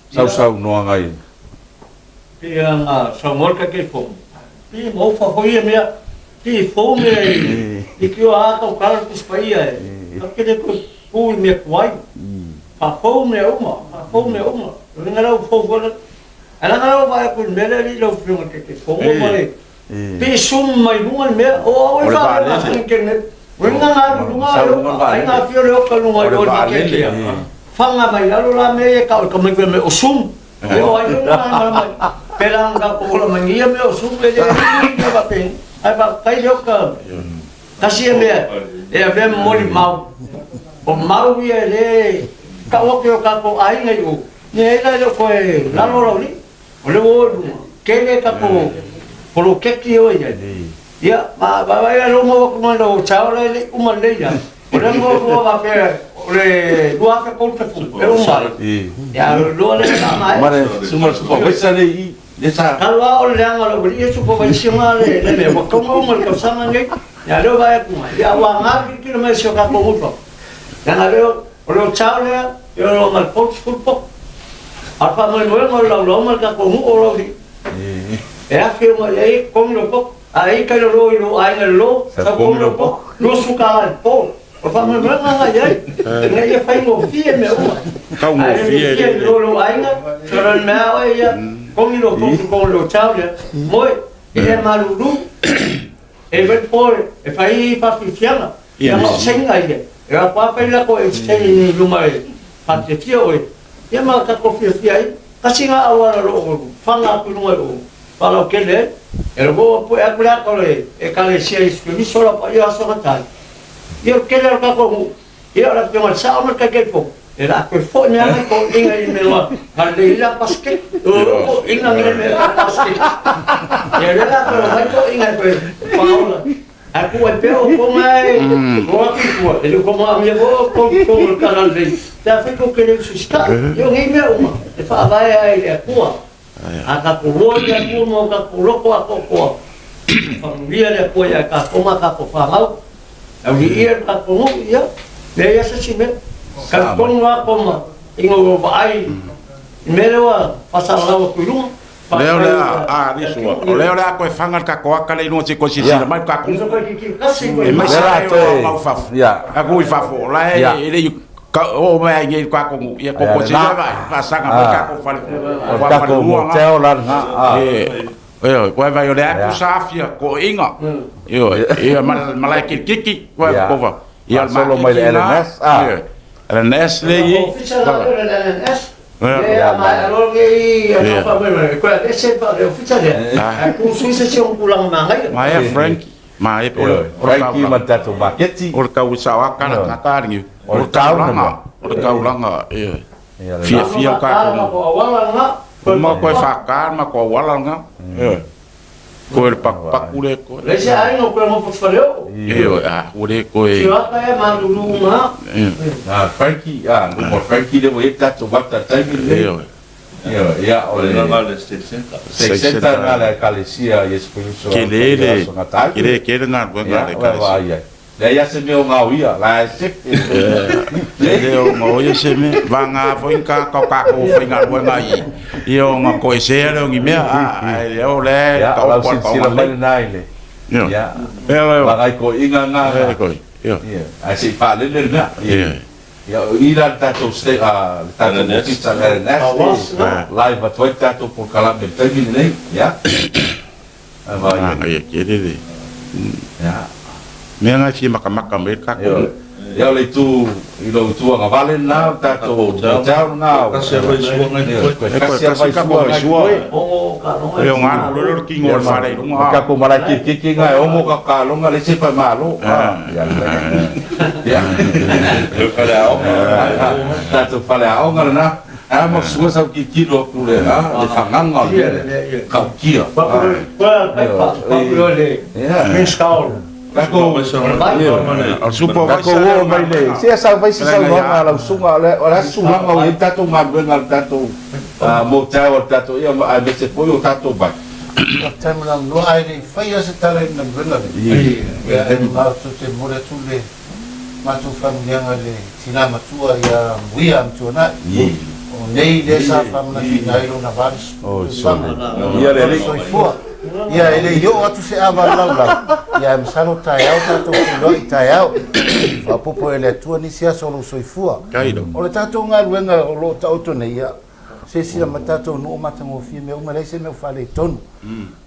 sau saunoaga i. Pei ona saunoa le Taitaifono, pei e maofa foi ia mea, pei e fou mea i te oa ata o tala le Tusi Paia e tatou te le toe pu i mea tuai. Faafou mea uma, faafou mea uma. O le uiga la ua fou foi le. Ae leaga la ua vaai atu i le mea lea alii lau Afioga i le Taitaifono ma le pei sum mai luga le mea, o au e faaleo masani tele nei. O le gaga alu i luga le oka, ai na afio le oka i luga i o i le makeakea. Faga mai lalo la mea ia e tau e tamaiti fai mai o sum. E o ai luga la ma mai. Pe la na tatou ola mai ia mea o sum e le alii mea faapena. Ae faafetai le oka. Tasi ia mea e avea ma molimau, o mau ia e le tau atu i o tatou aiga i o, Ia e la e le o toe lalo lau alii, o lea ua o i luga, tele tatou poloketi ia ua i ai. Ia, ma vaavaai la lea ua maua atu mai lau child la e le i uma lelei lava, o lea ua maua faapea o le 2030 e uma ai. Ia, a o le iloa lea o le a maea. Ma le susuga i le supervisor lea i i, lea sa. Talu lava o le leaga o lau alii e supervisor ina le mea, ua tatau ona uma i le tausaga lenei, ia lea ua vaai atu mai, ia ua aga le tilotilo mai o si o tatou nuu i fafo. Leaga lea o le hotel lea e ono ma le 30 potu. A o le faamoemoega o le laulau ma le tatou nuu o Laulii. E afio mai i ai totogi lou potu. A i tai lolo i lou aiga i lalo, sau totogi lou potu, 20 tala i le po. O le faamoemoega lena i ai, ina ia faigofie mea uma. Taugofie. A e le i lou aiga, solo le mea oe ia, totogi lou potu i totonu o le hotel lea. Moe, e le malulu. E vai po e fai faafiafiaga, ia ma o saina ia. E o atu fai lako e exchange ni luma e faafiafia oe. Ia ma tatou fiafia ai. Tasi na auala o lo o faga atu i luga i o faalautele ai. E lo o pue atu le ata o le Ekalesia Iesu Keriso la paia aso matai. Ia o le tele o le tatou nuu. Ia o le afioga i le sao ma le Taitaifono, e le a toe foi mai lava toeaiina i mea ua galulei ai la basket. O toeaiina nei mea la basket. Ia lea la toe omai toeaiina e toe faaola. Ae tuu ai pea outou na e o atu i tua, e le o manaomia foi outou i totonu o le talalelei, pe afai tou te le usiusitai. Ia o nei mea uma e faavae ai i le Atua. A tatou o i le Atua ma o tatou loto atoatoa, faamanuia le Atua ia tatou ma tatou fanau. Auliia le tatou nuu, ia, leai lava se isi mea. Talitonu lava Toma ina ua vaai i mea lea ua faasalalau atu i luga. O lea o le a, o lea o le a toe faga le tatou aka lea i luga se i toe silasila mai le tatou nuu. E mai sa e o mau fafo. Tatou i fafo, o la e le i oo mai ai nei i le tatou nuu. Ia toe silasila mai, faasaga mai tatou fale, falelua na. Ioe, ua vai o le atu sa afia toeaiina. Ioe, ia malae kilikiki, ua kova. Ia o le Faasolo mai le maketi LNS, ah. Ioe, LNS le i. Ofisa la lea o le LNS, lea a maea loa lenei faamoemoe, toe aveese le ofisa lea, ae tu sui se isi o tulaga manaia. Maea Frankie, maea o le Frankie ma le tatou maketi. O le tau sao aka la tata lenei. O le taulaga, o le taulaga, ioe. Fiafia o tatou. Uma koe whaka ma ko auala nga. Koe le pakupaku le koe. Le se aiga o koe ngofo whare o. Ioe, a, ua le koe. Tio aka e malulu nga. Ah, Frankie, ah, mo Frankie le ua i tatou mata taimi lenei. Ioe. Ioe, ia, o le. Nga le State Center. State Center nga le Ekalesia Iesu Keriso. Kele le, kele kele galuega a le Ekalesia. Leai a se mea o gaoia, la e se. E le o gaoia se mea. Vagā foi ka ka o kākou faigaluega i i o nga koesea lea o ni mea, a, ae lea o lea e Ia, taoto lau a le silasila mai paogalelei. lena i le, Ioe. ia, Ea lea o. vagai toeaiina na, Ea koe, ioe. ia, ae se i faalele le mea. Ioe. Ia, o i la le tatou sta, le tatou LNS. ofisa LNS, e live atu ai le tatou polokalame i le taimi lenei, ia. Ae vaai ai. Manaia tele le Ia. mea na e fia makamaka mai ai le tatou nuu. Ia o le itu i lou itu agavale lena o le tatou hotel lena. Kasi a vaisua ngai koe. Toe kasi a vaisua ngai koe. E o ngā lolo le kingo o le fale i lunga. O tatou malae kirikiki nga e omo ka kaloga le se faimalo. Ia. Fale aoga. Tatou fale aoga lena. A ma sua sau tilotilo atu le a le fagaga o le mea lea, tautia. Tatou oo mai le, se sau fai se saunoaga a lau susuga, o le a se tulaga o i ai le tatou galuega a le tatou motel a le tatou, ia aemaise foi o tatou vai. Faafetai mo le avanoa, ae le i faia se tala i le galuega lenei, ia e matou te momoli atu le matou faamanuiaga i le tina matua ia Muia Amituanai, o nei lea sa faamanatuina ai lona 80 tausaga o soifua. Ia e le i oo atu se ava a le laulau, ia ae masalo taeao tatou feiloai i taeao, faaopoopo e le Atua nisi aso o lou soifua. O le tatou galuega o lo o taoto nei, ia. Silasila mai tatou nuu matagofie mea uma, e leai se mea o faaletonu.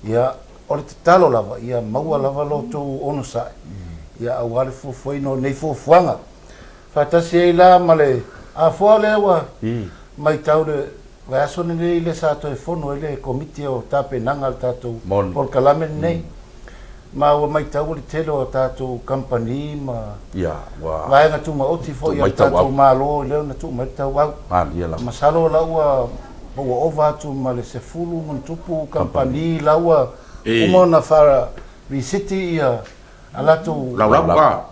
Ia, o le tatalo lava, ia maua lava lo outou onosai, ia aua le fuafuaina o nei fuafuaga. Faatasi ai la ma le Afoa lea ua matau le vaiaso lenei lea sa toe fono ai le Komiti o Tapenaga a le tatou polokalame lenei. Ma ua matau o le tele o tatou kamupani ma vaega tumaoti foi a le tatou Malo lea na tuu mai le tauau. Masalo la ua ua ova atu ma le 10 ma ona tupu kamupani la ua uma ona faa-risiti ia a latou laulau.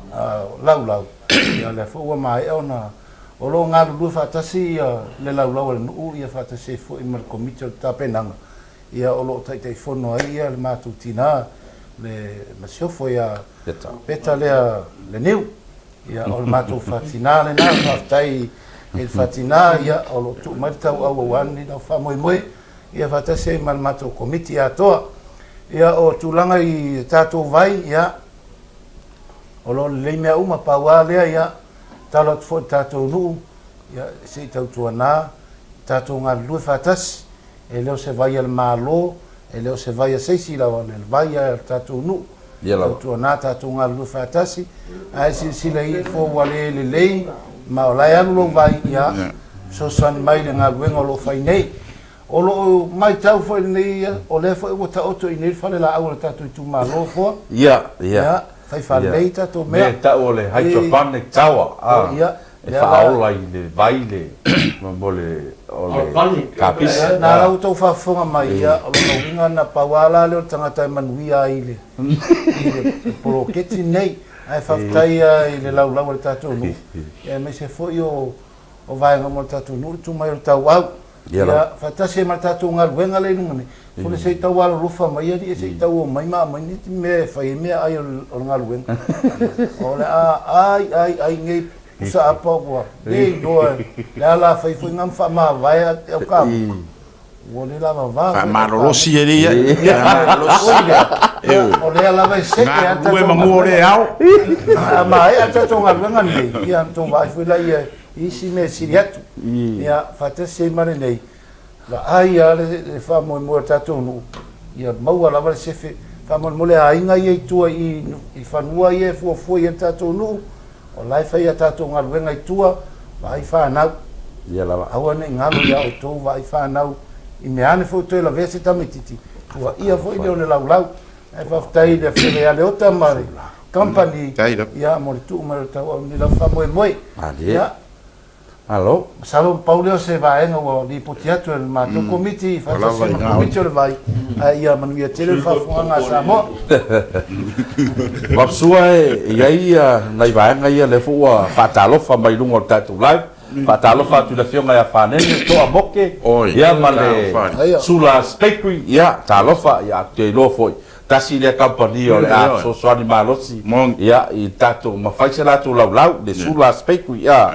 Laulau, ia lea foi ua maea ona o lo o galulue faatasi ia le laulau a le nuu ia faatasi ai foi ma le Komiti o le Tapenaga, ia o lo o Taitaifono ai ia le matou tina le Masiofo ia Peta lea Leniu. Ia o le matou faatina lena, faafetai i le faatina ia o lo o tuu mai le tauau aua lenei lava faamoemoe ia faatasi ai ma le matou Komiti atoa. Ia o tulaga i tatou vai, ia o lo o lelei mea uma, pau lava lea, ia tatalo atu foi i le tatou nuu, ia se i tautuana tatou galulue faatasi. E le o se vai a le Malo, e le o se vai a se isi lava, o le vai a le tatou nuu. Tautuana tatou galulue faatasi, ae silasila ifo ua le lelei ma o la e alu lou vai, ia fesoasoani mai i le galuega o lo o fai nei. O lo o matau foi lenei, o lea foi ua taoto i inei le falelaau a le tatou itumalo foa. Ia, ia. Fai faalelei tatou mea. Mea e tau o le hydroponic tower, a, e faaola i le vai le, mo le, o le kapisi. Na la ua outou faafofoga mai, ia, o lona uiga na pau lava la lea o le tagata e manuia ai i le, i le poloketi lenei. Ae faafetai lava i le laulau a le tatou nuu, aemaise foi o vaega uma o le tatou nuu, le tu mai o le tauau. Ia, faatasi ai ma le tatou galuega lea i luga nei, sole se i tau alolofa mai alii se i tau omai ma aumai nisi mea e fai ai meaai o le galuega. O le a ai, ai, ai nei pusa apa ua le iloa le a la fai foi nga ma faamavae au kamuta. Ua le lava va. Faamalolosi e ia. Faamalolosi. O lea lava e seke a tatou. Manu o le ao. A maea tatou galuega nei, ia ona tou vaai foi laia i isi mea e sili atu. Ia, faatasi ai ma lenei, vaai lava le faamoemoe o le tatou nuu, ia maua lava le sefe. Faamolemole aiga ia i tua i i fanua ia e fuafua i ai le tatou nuu, o la e fai a tatou galuega i tua, vaai fanau. Ia lava. Aua ne i galo ia outou vaai fanau, i mea ane foi toe lavea se tamaititi, tuaia foi lea o le laulau. Ae faafetai i le Afioga ia Leota ma le Company ia mo le tuu mai o le tauau i lenei lava faamoemoe. Ia. Malo. Masalo pau lea o se vaega ua lipoti atu e le matou Komiti faatasi ma le Komiti o le Vai, ae ia manuia tele le faafofogaaga a Samoa. Vapsua e i ai nai vaega ia lea foi ua faatalofa mai luga o le tatou live. Faatalofa atu i le Afioga ia Fanene Toa Moke ia ma le Sula's Bakery, ia talofa, ia ou te iloa foi tasi lea kamupani o le a fesoasoani malosi ia i tatou ma fai se latou laulau le Sula's Bakery ia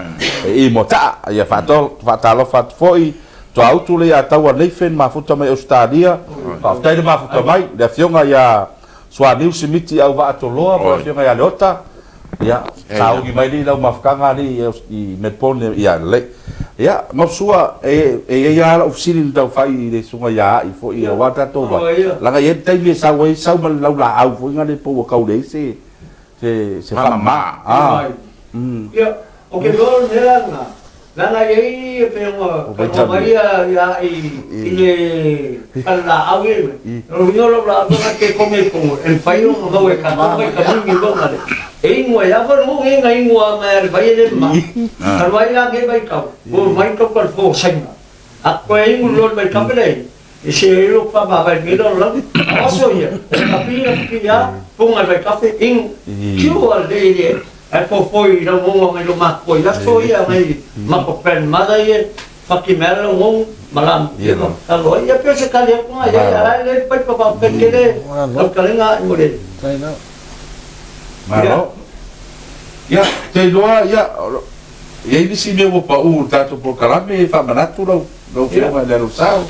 i Moataa. Ia faatalofa atu foi Tuautu lea ia Taua Nathan mafuta mai Ausetalia, faafetai le mafuta mai le Afioga ia Suaniu Simiti Auvaatoloa ma le Afioga ia Leota. Ia, sauni mai lii lau mafutaga alii i Melbourne, ia lelei. Ia, Mausua, e i ai lava lau fesili na tau fai i le susuga ia A'i foi aua tatou vai, leaga e i ai le taimi e sau ai, sau ma le laulaau foi lea po ua tau leai se se faamama. Ia, o ke loa o le mea lena, Leaga e i ai pei ona talanoa mai ia A'i i le falelaau ia mai. O le uiga o lau laau lena ke kome i totonu e mafai ona maua e tatou mai ka mimi loa le e inu ai lava le nuu nei na inu a mai a le vai e le mama. Talu ai la nei vaitau ua mai tau ka le fōsaina a toe inu loa le vaitape lea i se ilo pa ma vai nei lau lau a oso ia e kapi na kapi a punga le vaitape inu kiu a le le Ae fofoi i lau ngongo ngai lo matua i aso ia ngai mako grandmother ia faki mea lau ngongo ma la ia ma talo ai ia pei o se tali atu nga iai a le paipa pa pekele lau talenga ai mo le Malo. Ia, te iloa, ia, e i ai nisi mea ua pau i le tatou polokalame e faamanatu lau, lau Afioga i le Alosao.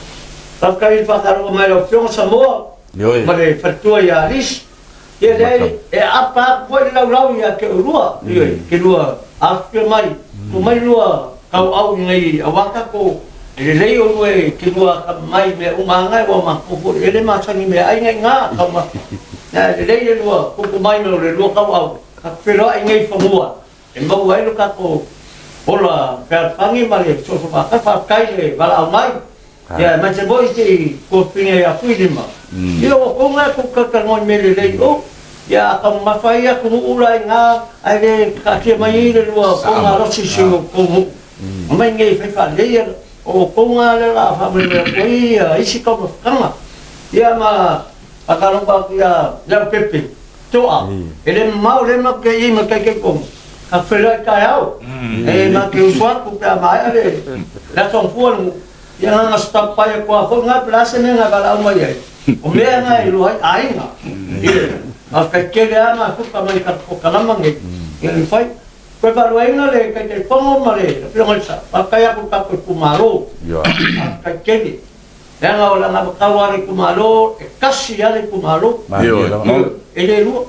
Faafetai i le faatalofa mai lau Afioga Samoa ma le faletua ia Alice. Ia leai, e aapa atu foi le laulau ia te oulua, ioe, ke lua afifio mai, tuu mai lua tauau i nei aua tatou E lelei olua e te lua akamai i mea uma aga ua matou foi e le masani mea ai nai ga taumafa. Ae lelei le lua kupu mai o le lua tauau ka feloai nei fanua e maua ai lo tatou ola fealofani ma le fesoasoani faatasi. Faafetai le valaau mai ia aemaise foi se i tuafafine ia Tuilima. Ia ua tou na tou talatalanoa i mea lelei o ia a taumamafa ai atunuu la i ina ae le taatia mai ai le lua tou malosi i si o tou nuu. Aumai nei e fai faalelei ia o outou na lea o le a faamoemoe atu ai ia isi taumafataga. Ia ma faatalofa atu ia Leaupepe Toa, e le mamao lea matou te i ma le Taitaifono, tatou feiloai taeao, e matou te usu atu pe a maea le aso gafua le nuu, ia na ona stop by atu lava foi na pe o le a se mea na valaau mai ai, o mea na e iloa ai aiga. Ioe, faafetai tele lava mafuta mai i tatou polokalama nei, ia le mafai. Toe faaluaina le Taitaifono ma le Afioga i le Sao, faafetai atu i le tatou itumalo, faafetai tele. Leaga o le anavatau a le itumalo, e tasi lava le itumalo, e le lua.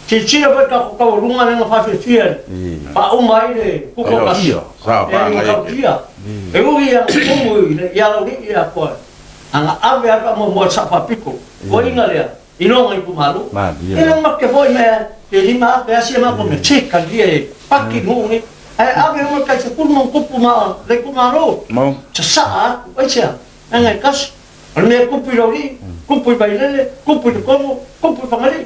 Silasila foi i le tatou taualuga lea na faafiafia e faauma ai le tutoatasi, e matautia. E ui ia tumu i Aloalii ia Atua, a na ave lava le faamuamua i le Sao Faapito, tuuaiga lea. I lona itumalo. E le mate foi mea pe 5000 a sia matou mea, se talia e paki nuu nei. Ae ave uma tai 10 ma tupu ma le itumalo. Sasaa atu, aisea? Leaga e tasi. O le mea e tupu i Laulii, tupu i Vailele, tupu i Letogo, tupu i Fagalii.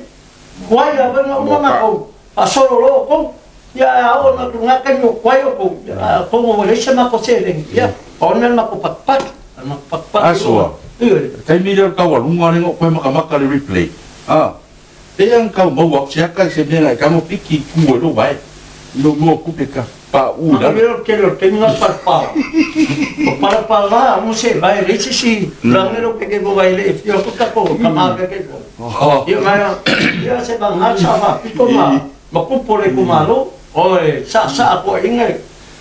Tuai lava ina uma matou faasolo loa outou. Ia ae a oo ina lena taimi ua tuai outou, ia atonu ua leai se matou seleni, ia pau le mea o le matou patupatu. O le matou patupatu. A sua, le taimi lea o le taualuga lea na ou toe makamaka i le replay, a, pei lava na tau maua atu se ata i se mea na e tago piki i tu ai lou vae, i lou lua tupe ta pauu i lalo. O le tele o le taimi na o le palapala. O palapala uma se vae leai se isi lage lou keke mo vae le afio atu tatou tama keke mo. Ia mai ia se vagana sa faapito ma ma kupu o le itumalo, oe saasaa toeaiina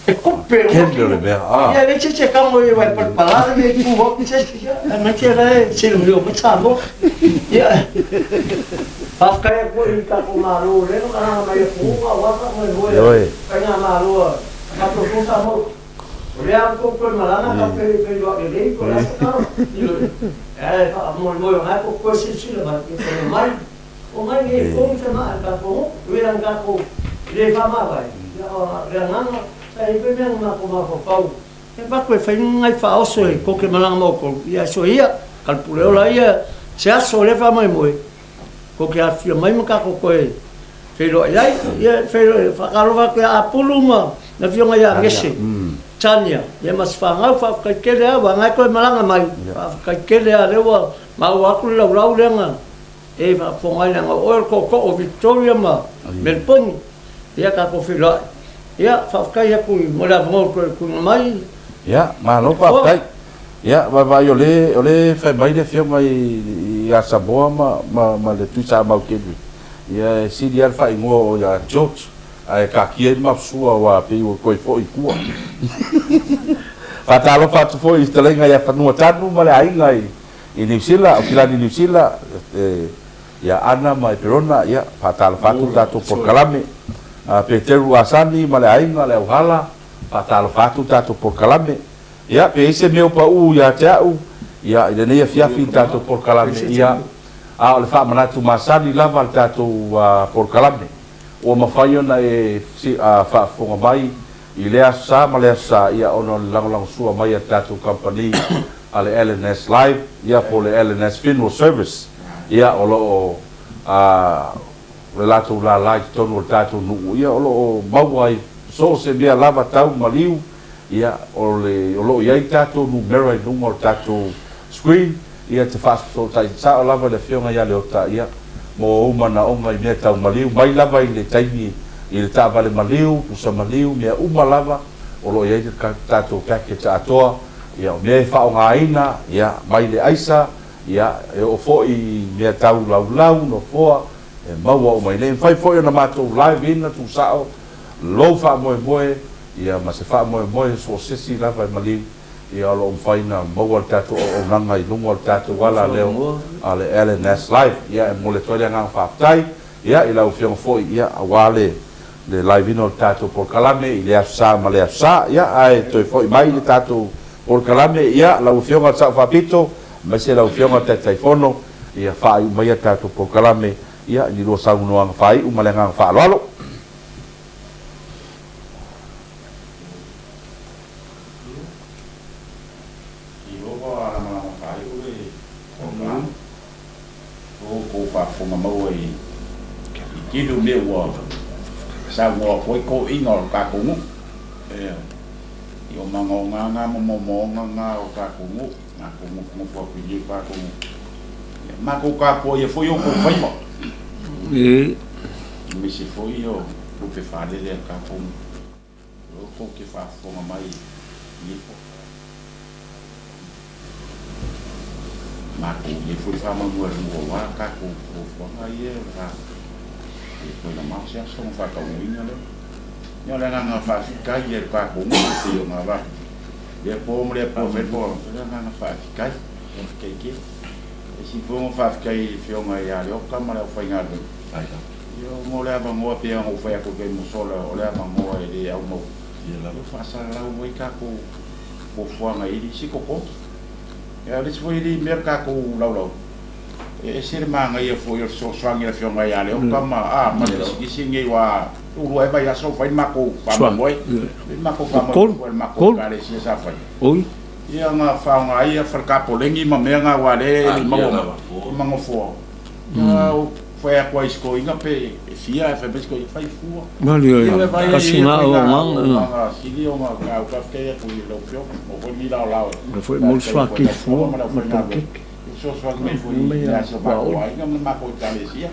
e kupe uma Kele o le mea, a. Ia leai se isi e tago i ai palapala le mea i tu atu se isi, ia aemaise la e silomio mai Samoa. Ia faafetai atu foi i le tatou Malo lea na malaga mai atunuu aua faamoemoe a le faigamalo a tatou foi Samoa. O lea ua tou toe malaga tatou te le i feiloai lelei po o le a se tala. Ae faamoemoe o lena tou te toe silasila mai, ia toe omai. Omai nei e tonu se maa i le tatou nuu, e ui lava ina tatou le faamavae, ia o le agaga, sa i ai foi mea na matou mafaufau, e avatu e fai ni nai faaoso e tou te malaga ma outou, ia ae soia ia, Kalepuleola ia, se aso o lea faamoemoe, tou te afifio mai ma tatou toe feiloai ai. Ia feiloai, faatalofa atu ia Apulu ma le afioga ia Gese, Tania, ia ma si fanau, faafetai tele lava, aua na e toe malaga mai, faafetai tele lava, lea ua maua atu le laulau lea na E faafofoga ai leaga o oe o le tootoo o Victoria ma Melbourne. Ia tatou feiloai. Ia faafetai atu mo le avanoa ua toe tuuina mai. Ia, malo faafetai. Ia, vaavaai o le o le fai mai le afioga i ia Samoa ma ma ma le Tuisamau Kenry. Ia e sili lava le faaigoa o ia George ae taatia ai le maposua aua pei ua toe foi i tua. Faatalofa atu foi i fetalaiga ia Fanuatanu ma le aiga i I Niu Sila, Aukilani Niu Sila, ia Ana ma Eperona, ia, faatalofa atu le tatou polokalame. Peteru Asani ma le aiga, le auhala, faatalofa atu le tatou polokalame. Ia, pe i ai se mea ua pau ia te au, ia, i lenei afiafi i le tatou polokalame, ia, a o le faamanatu masani lava le tatou polokalame. Ua mafai ona e faafofoga mai i lea Aso Sa ma lea Aso Sa, ia, ona o le lagolagosua mai a le tatou kamupani a le LNS Live, ia, po o le LNS Funeral Service, ia, o lo o, a, le latou lala i totonu o le tatou nuu, ia, o lo o maua ai so o se mea lava tau maliu, ia, o le, o lo o i ai tatou numera i luga o le tatou screen, ia, te faafesootai sao lava i le Afioga ia Leota, ia, mo ou manaoga i mea tau maliu, mai lava i le taimi i le taavale maliu, pusa maliu, mea uma lava, o lo o i ai le tatou package atoa, ia, o mea e faaaogaina, ia, mai le aisa, ia, e oo foi i mea tau laulau, nofoa, e maua uma i inei. E mafai foi ona matou live ina tuusao lou faamoemoe, ia, ma se faamoemoe so o se isi lava e maliu, ia, o lo o mafai ona maua le tatou auaunaga i luga o le tatou ala leo a le LNS Live. Ia, e momoli atu ai le agaga faafetai, ia, i lau Afioga foi, ia, aua le le live ina o le tatou polokalame i lea Aso Sa ma lea Aso Sa. Ia, ae toe foi mai le tatou. Polokalame, ia, lau Afioga i le Sao Faapito, aemaise lau Afioga i le Taitaifono, ia faaiu maia le tatou polokalame, ia, i ni lua saunoaga faaiu ma le agaga faaaloalo. Iloa lamalama faaiu le polokalame. O outou faafofoga maua i tele o mea ua saunoa atu ai toeaiina o le tatou nuu. Ia o manaoga na ma moomooga na o le tatou nuu, matou nofonofo atu i inei i le tatou nuu. Ia matou tapuaia foi outou faiva, aemaise foi o lupe faalele a le tatou nuu. O tou te faafofoga mai i lenei polokalame. Matou i ai foi faamoemoe i le nuu aua tatou fuafuaga ia o le a le toe mamao se aso ona faataunuuina lea. Ia o le agaga faafetai ia i le tatou nuu e pei ona avatu lea po ma lea po e fai le polokalame, o le agaga faafetai, faafetai tele. E sili foi ona faafetai i le Afioga ia Leota ma le aufaigaluega, ia ona o le avanoa pei ona ou fai atu i le taimi ua sola, o le avanoa e le aumaua, ia faasalalau ai tatou fuafuaga i isi totogi. A o le isi foi alii mea le tatou laulau, e ese le manaia foi o le fesoasoani a le Afioga ia Leota ma, a, ma le pisinisi lenei aua e lua ea vaiaso o fai le matou faamoemoe, le matou faamoemoe foi a le matou Ekalesia sa fai. Ia na faaaoga ai ia fale tapoleni ma mea na aua o lea e le i maua mai ma nofoa. Ia fai atu ai i si toeaina pe e fia ae fai mai si toeaina fai fua. Ia vai ai ia ituaiga auaunaga sili ona taua. Faafetai atu i lau Afioga maua foi lenei laolao e faafetai ai foi i lau Afioga ma le aufaigaluega i le fesoasoani mai foi ia si o matou aiga ma le matou Ekalesia.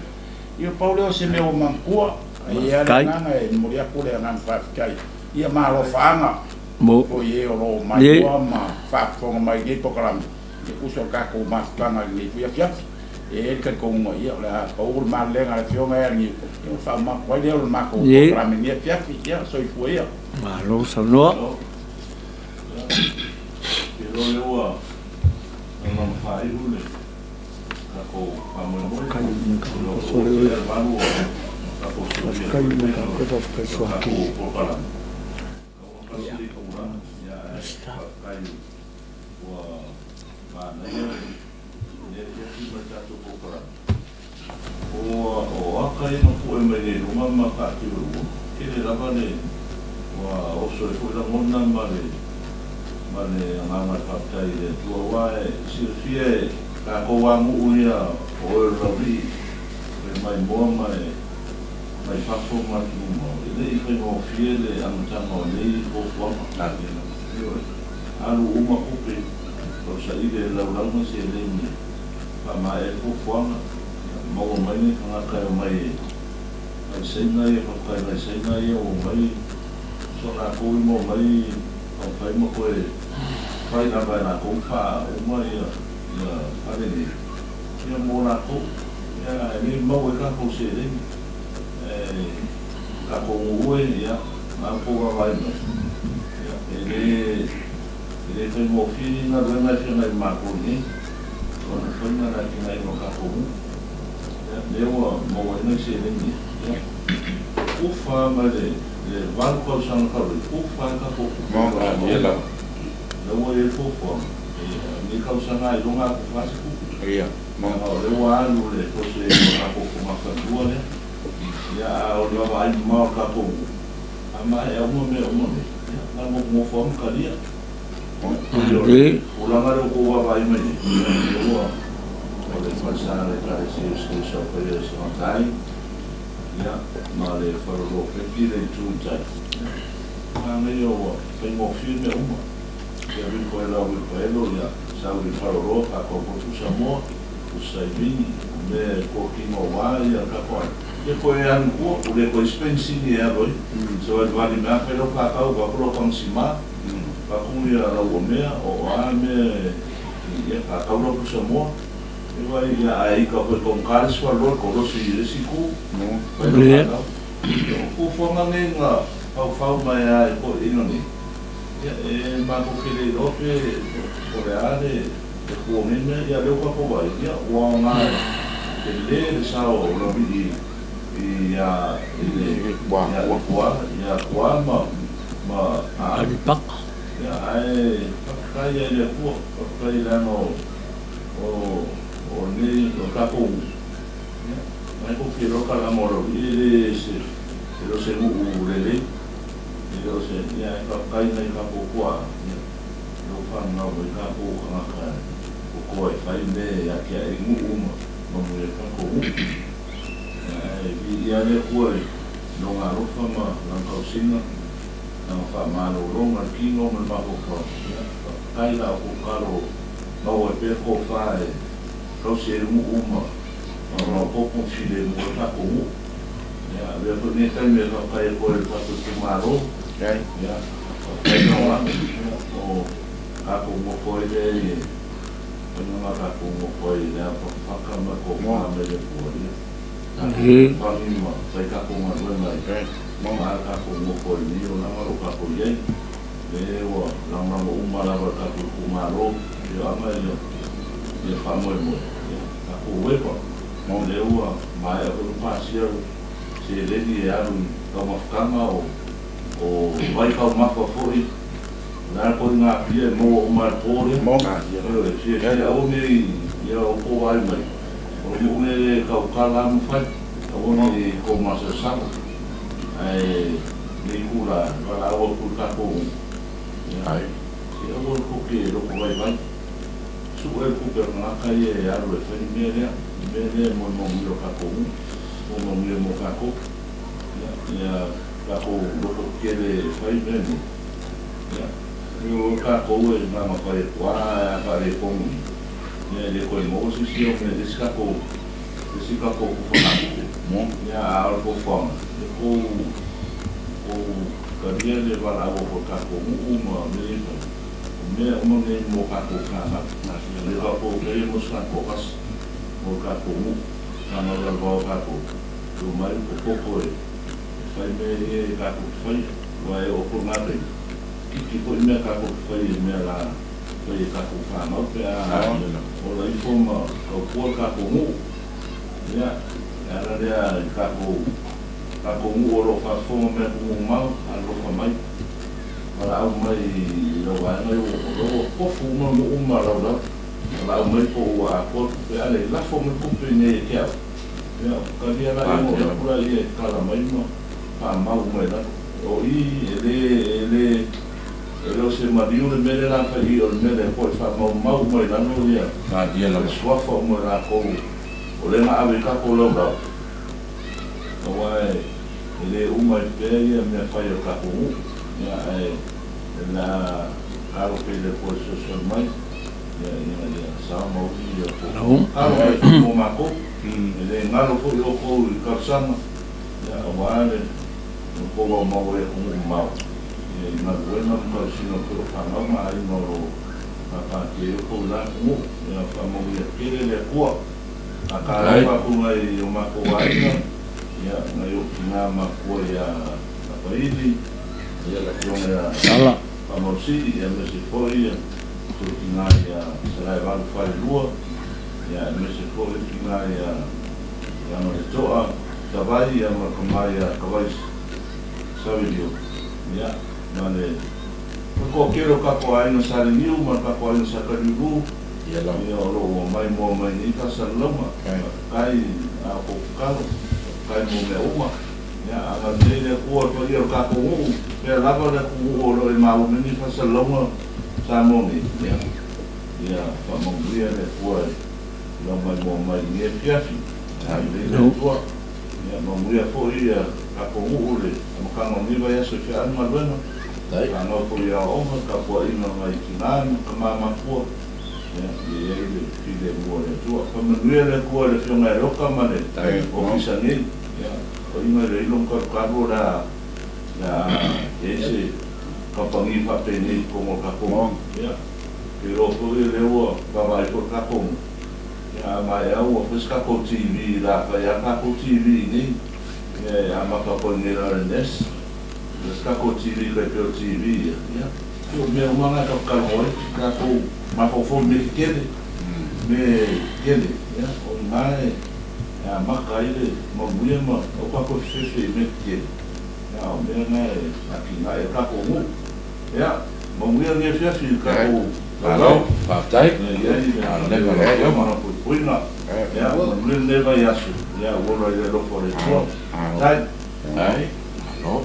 Ia pau lea o se mea ua manatua, e i ai lava le agaga e momoli atu le agaga faafetai ia ma alofaaga foi e o lo o maimoa ma faafofoga mai i lenei polokalame e tusa o le tatou mafutaga i lenei foi afiafi. E i ai le talitonuga, ia, o le a pau le malelega a le Afioga ia Niu, ia ona faauma atu ai lea o le matou polokalame i lenei afiafi. Ia, soifua ia. Malo saunoa. Te iloa lea ua laulama faaiu le tatou faamoemoe. O lo o tea le valu o tatou silafia foi pei o tatou polokalame. O aka ia na pue mai nei luga ma taatia i ua, tele lava le ua oso ai foi lagona ma le ma le agaga e faafetai i le Atua aua e silafia e tatou a nuu ia o oe o le laulii e maimoa ma e mai fafo ma atunuu mamao, e le i faigofie le amataga o nei fuafuaga. Ioe. Alu uma tupe, tausaili e laulauga seleni e faamaea ai fuafuaga, maua mai ni tagata e omai e nai Saina ia, faafetai nai Saina ia ua omai, so latou i maua mai taumafai ma toe fai lava e latou faauma ia fale nei, ia mo latou. Ia ae le maua ai tatou seleni. Ae tatou nuu e, ia, na outou vaavaai mai, ia, e le, e le faigofie ni galuega e feagai ma matou i inei, ona faiga le atinaeina o tatou nuu. Ia, lea ua maua ai nai seleni, ia, ufa mai le, le 8 tausaga talu ai, ufa ai tatou tupe i le Malo. Lea ua i ai fuafuaga, ia, lenei tausaga ailoga atu fa se tupe. Leaga o lea ua alu le toso i o tatou fogafanua lea. Ia, a o le vaavaai mamao a le tatou nuu, a maea uma mea uma nei, ia, na nofonofo lava ma talia. Ia, o le tulaga lea ua outou vaavaai mai nei, ia, o lea ua, o le falesa a le Ekalesia o Iesu Keriso Paia i Sagatai, ia, ma le fale poloketi le itu i tai, ia, manaia ua faigofie mea uma. Ia Ripaela o Ripaelo ia sau i Faleoloa faatau foi pusamoa, pusa saimini, o mea e kotino aua ia tatou aiga. Ia toe alu tua, ua le toe isi penisini e alu ai. Se valivali mea fai lau kakau, vaeatu lau tagasima, vaeatu ia lau omea, o a mea ia kakau lau pusamoa. Ia vaai ia ae ita foi togata le isi faleoloa i kolosi i le isi itu, fai lau kakau. Ia o fuafuaga nei na faufau mai lava e toeaiina nei. Ia, e matou te le iloa pe o le a le fua o nei mea. Ia, lea ua tatou vaai, ia, ua aoga e tele le sao o Laulii i le Kua, ia Kua ma Aleipata. Ia, ae faafetai ai i le Atua, faafetai leaga o, o, o lenei, o le tatou nuu, ia, na e tou te iloa le kalama o Laulii e le se, e le o se nuu lelei, e le o se, ia ae faafetai i nai tatou tuaa, ia, o lea ua fananau mai tatou tagata e totoa e fai mea e atiae ai nuu ma manuia ai le tatou nuu. Ia, ae viia le Atua i Lona alofa ma Lana tausiga. Lana faamalologa i le kino ma le mafaufau, ia, faafetai la outou tatalo maua ai pea le tofa e tausi ai le nuu ma maopoopo ma filemu ai le tatou nuu. Ia, avea foi lenei taimi e faafetai atu ai i le tatou itumalo, ia, faafetai lagolago, ia, o tatou nofo ai lea i le faiga lena tatou nofo ai i le avafatafata ma le tofa mai le Atua, ia, tatou fagi ma fai tatou galuega i Aua le tatou nofo ai nei olaga o lo o tatou i ai, lea ua lagolago uma lava e le tatou itumalo, afioaga ia ia faamoemoe, ia tatou waiver. O lea ua maea foi ona pasia le seleni e alu i taumafataga o o vaitaumafa foi, o le a le ituaiga apia e maua uma lava i le po lea. Ioe, fiafia aua ne i ia outou vaai mai, o le nuu lea e le tautala lava ma fai, aua ne i tou masalosalo. Ae lenei itula, valaau atu i le tatou ia, se aua le tou te loto vaivai. Sue le tupe a le tagata ia e alu e fai le mea lea, le mea lea e mo le manuia o tatou nuu, mo le manuia mo tatou. Ia, ia tatou loto tetele e fai mea nei. Ia, o tatou e na ona fai atu lava, ae a faaletonu, ia e le toe maua se isi ao mea i le isi tatou. Isi tatou fuafuaga tupe, ia a o le fuafuaga, ia tou tou talia le valaau atu a le tatou nuu ma mea ia e fai, o mea uma nei mo tatou fanau. E le faapea ua faia mo se tagata toatasi, mo le tatou nuu, fanau lalovaoa o tatou, e omai le popoto e fai mea ia e tatou te faia. Aua e oo foi i lena taimi, itiiti foi mea tatou te faia i mea la fai e tatou fanau pe a ola ifo ma tautua le tatou nuu. Ia, e ala lea i tatou, tatou nuu o lo o faafofoga mai atunuu mamao, alolofa mai, valaau mai i lau vaega ia ua, o la ua tofu uma nuu ma laulau, valaau mai po ua atoa le tupe, a le lafo mai tupe i inei ia te au, ia, talia laia ona ou alu atu laia e tatala mai ma faamau uma i lalo. O i e le, e le. E le o se maliu le mea lea la fai i o le mea lea foi faamaumau uma i lalo ia le suafa uma o latou o lea na ave i tatou laulau aua e le uma ai pea ia mea fai a le tatou nuu ia ae o le a tatalo pea i le Atua e fesoasoani mai ia ina ia sao ma uli ia outou tatalo mai foi mo matou e le galo foi outou i talosaga ia aua le outou aumau ai atunuu mamao. I galuega ma tausiga pei o fanau ma aiga o lo o pāpātia ai outou i la atunuu. Ia faamanuia tele le Atua. A talofa atu nai o matou aiga, ia, nai ou tina matutua ia Lapaili, ia le afioga ia Faamausili, ia aemaise foi ia tou tina ia Salaevalu Falelua, ia aemaise foi le tina ia Leagaletoa Tavai, ia ma le tama ia Tavai Savelio, ia, ma le toatele o tatou aiga sa Leniu ma le tatou aiga sa Kaliulu, ia, o lo o maimoa mai nei faasalalauga. Faafetai i a outou tatalo, faafetai mo mea uma. Ia, agalelei le Atua i le paia o le tatou nuu, pea lava le atunuu o lo o e maua mai nei faasalalauga Samoa nei, ia, ia faamanuia le Atua i lau maimoa mai i lenei afiafi. Agalelei le Atua. Ia manuia foi ia tatou nuu i le amataga o lenei vaiaso i feaai ma galuega. Fanau foi i aoaoga, tapuaiga nai tina ma tama matua, ia ia i ai le filemu o le Atua. Faamanuia le Atua i le Afioga ia Leoka ma le Ofisa nei. Ia toeaina i le ilo ma talukalu o le a le a i ai se kamupani faapenei i totonu o le tatou nuu. Ia, ou te iloa foi o lea ua vaavaai foi le tatou nuu. Ia a maea ua fai se tatou TV la fai a tatou TV i inei ia e amata atu ai nei la le nes ia se tatou TV tai pei o TV ia ia o mea uma na tatou talanoa ai tatou mafaufau i mea tetele mea tetele ia o i ina e amata ai le manuia ma aua tatou e fefe i mea tetele ia a o mea na e atinae ai le tatou nuu ia. Manuia lenei afiafi i le tatou Malo, faafetai. Ia i ai le Leva lau ma Afioga. le puipuiga. Ia, manuia lenei vaiaso. Ia, ua ola i le alofa o le Atua. Faafetai. Ai, malo.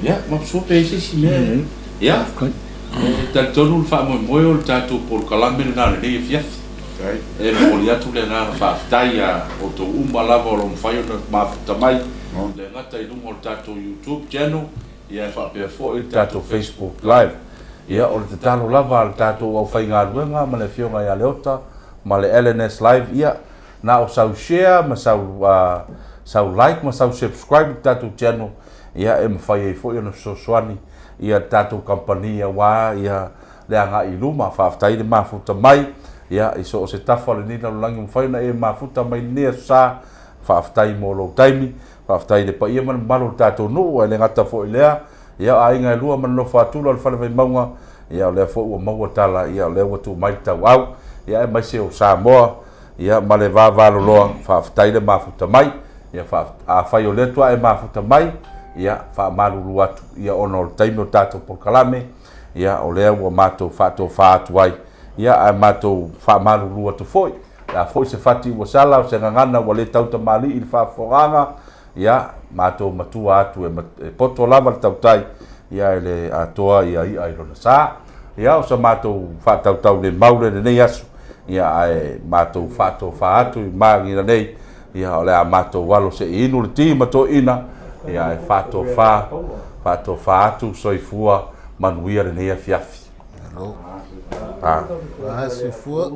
Ia, maposua pe i ai se isi mea. Ia, e talitonu le faamoemoe o le tatou polokalame lena o lenei afiafi. E momoli atu le agaga faafetai ia outou uma lava o lo o mafai ona mafuta mai, e le gata i luga o le tatou YouTube channel, ia e faapea foi le tatou Facebook Live. Ia, o le tatalo lava a le tatou aufaigaluega ma le Afioga ia Leota ma le LNS Live, ia, na o sau share ma sau, sau like ma sau subscribe i le tatou channel, ia, e mafai ai foi ona fesoasoani ia le tatou kamupani aua ia le agai i luma. Faafetai le mafuta mai, ia, i so o se tafa o lenei lalolagi ua mafai ona e mafuta mai i lenei aso sa. Faafetai mo lou taimi, faafetai i le paia ma le mamalu o le tatou nuu, ae le gata foi i lea, ia, o aiga e lua ma le nofo a tula o le Fale Vaimauga, ia, o lea foi ua maua tala, ia, o lea ua tuu mai le tauau, ia, aemaise o Samoa, ia, ma le vavaloloa, faafetai le mafuta mai. Ia, afai o lea toa e mafuta mai, ia, faamalulu atu, ia, ona o le taimi o tatou polokalame, ia, o lea ua matou faatofa atu ai, ia, ae matou faamalulu atu foi. Le a foi se fati ua sala, o se gagana ua le tautamalii i le faafofogaaga, ia, matou matua atu e poto lava le tautai, ia, e le atoa ia i'a i lona sa. Ia, o sa matou faatautaulemau lea i lenei aso, ia, ae matou faatofa atu i magiga nei, ia, o le a matou alo se i inu le ti ma toeaiina, ia, ae faatofa, faatofa atu, soifua manuia lenei afiafi. Malo. Soifua.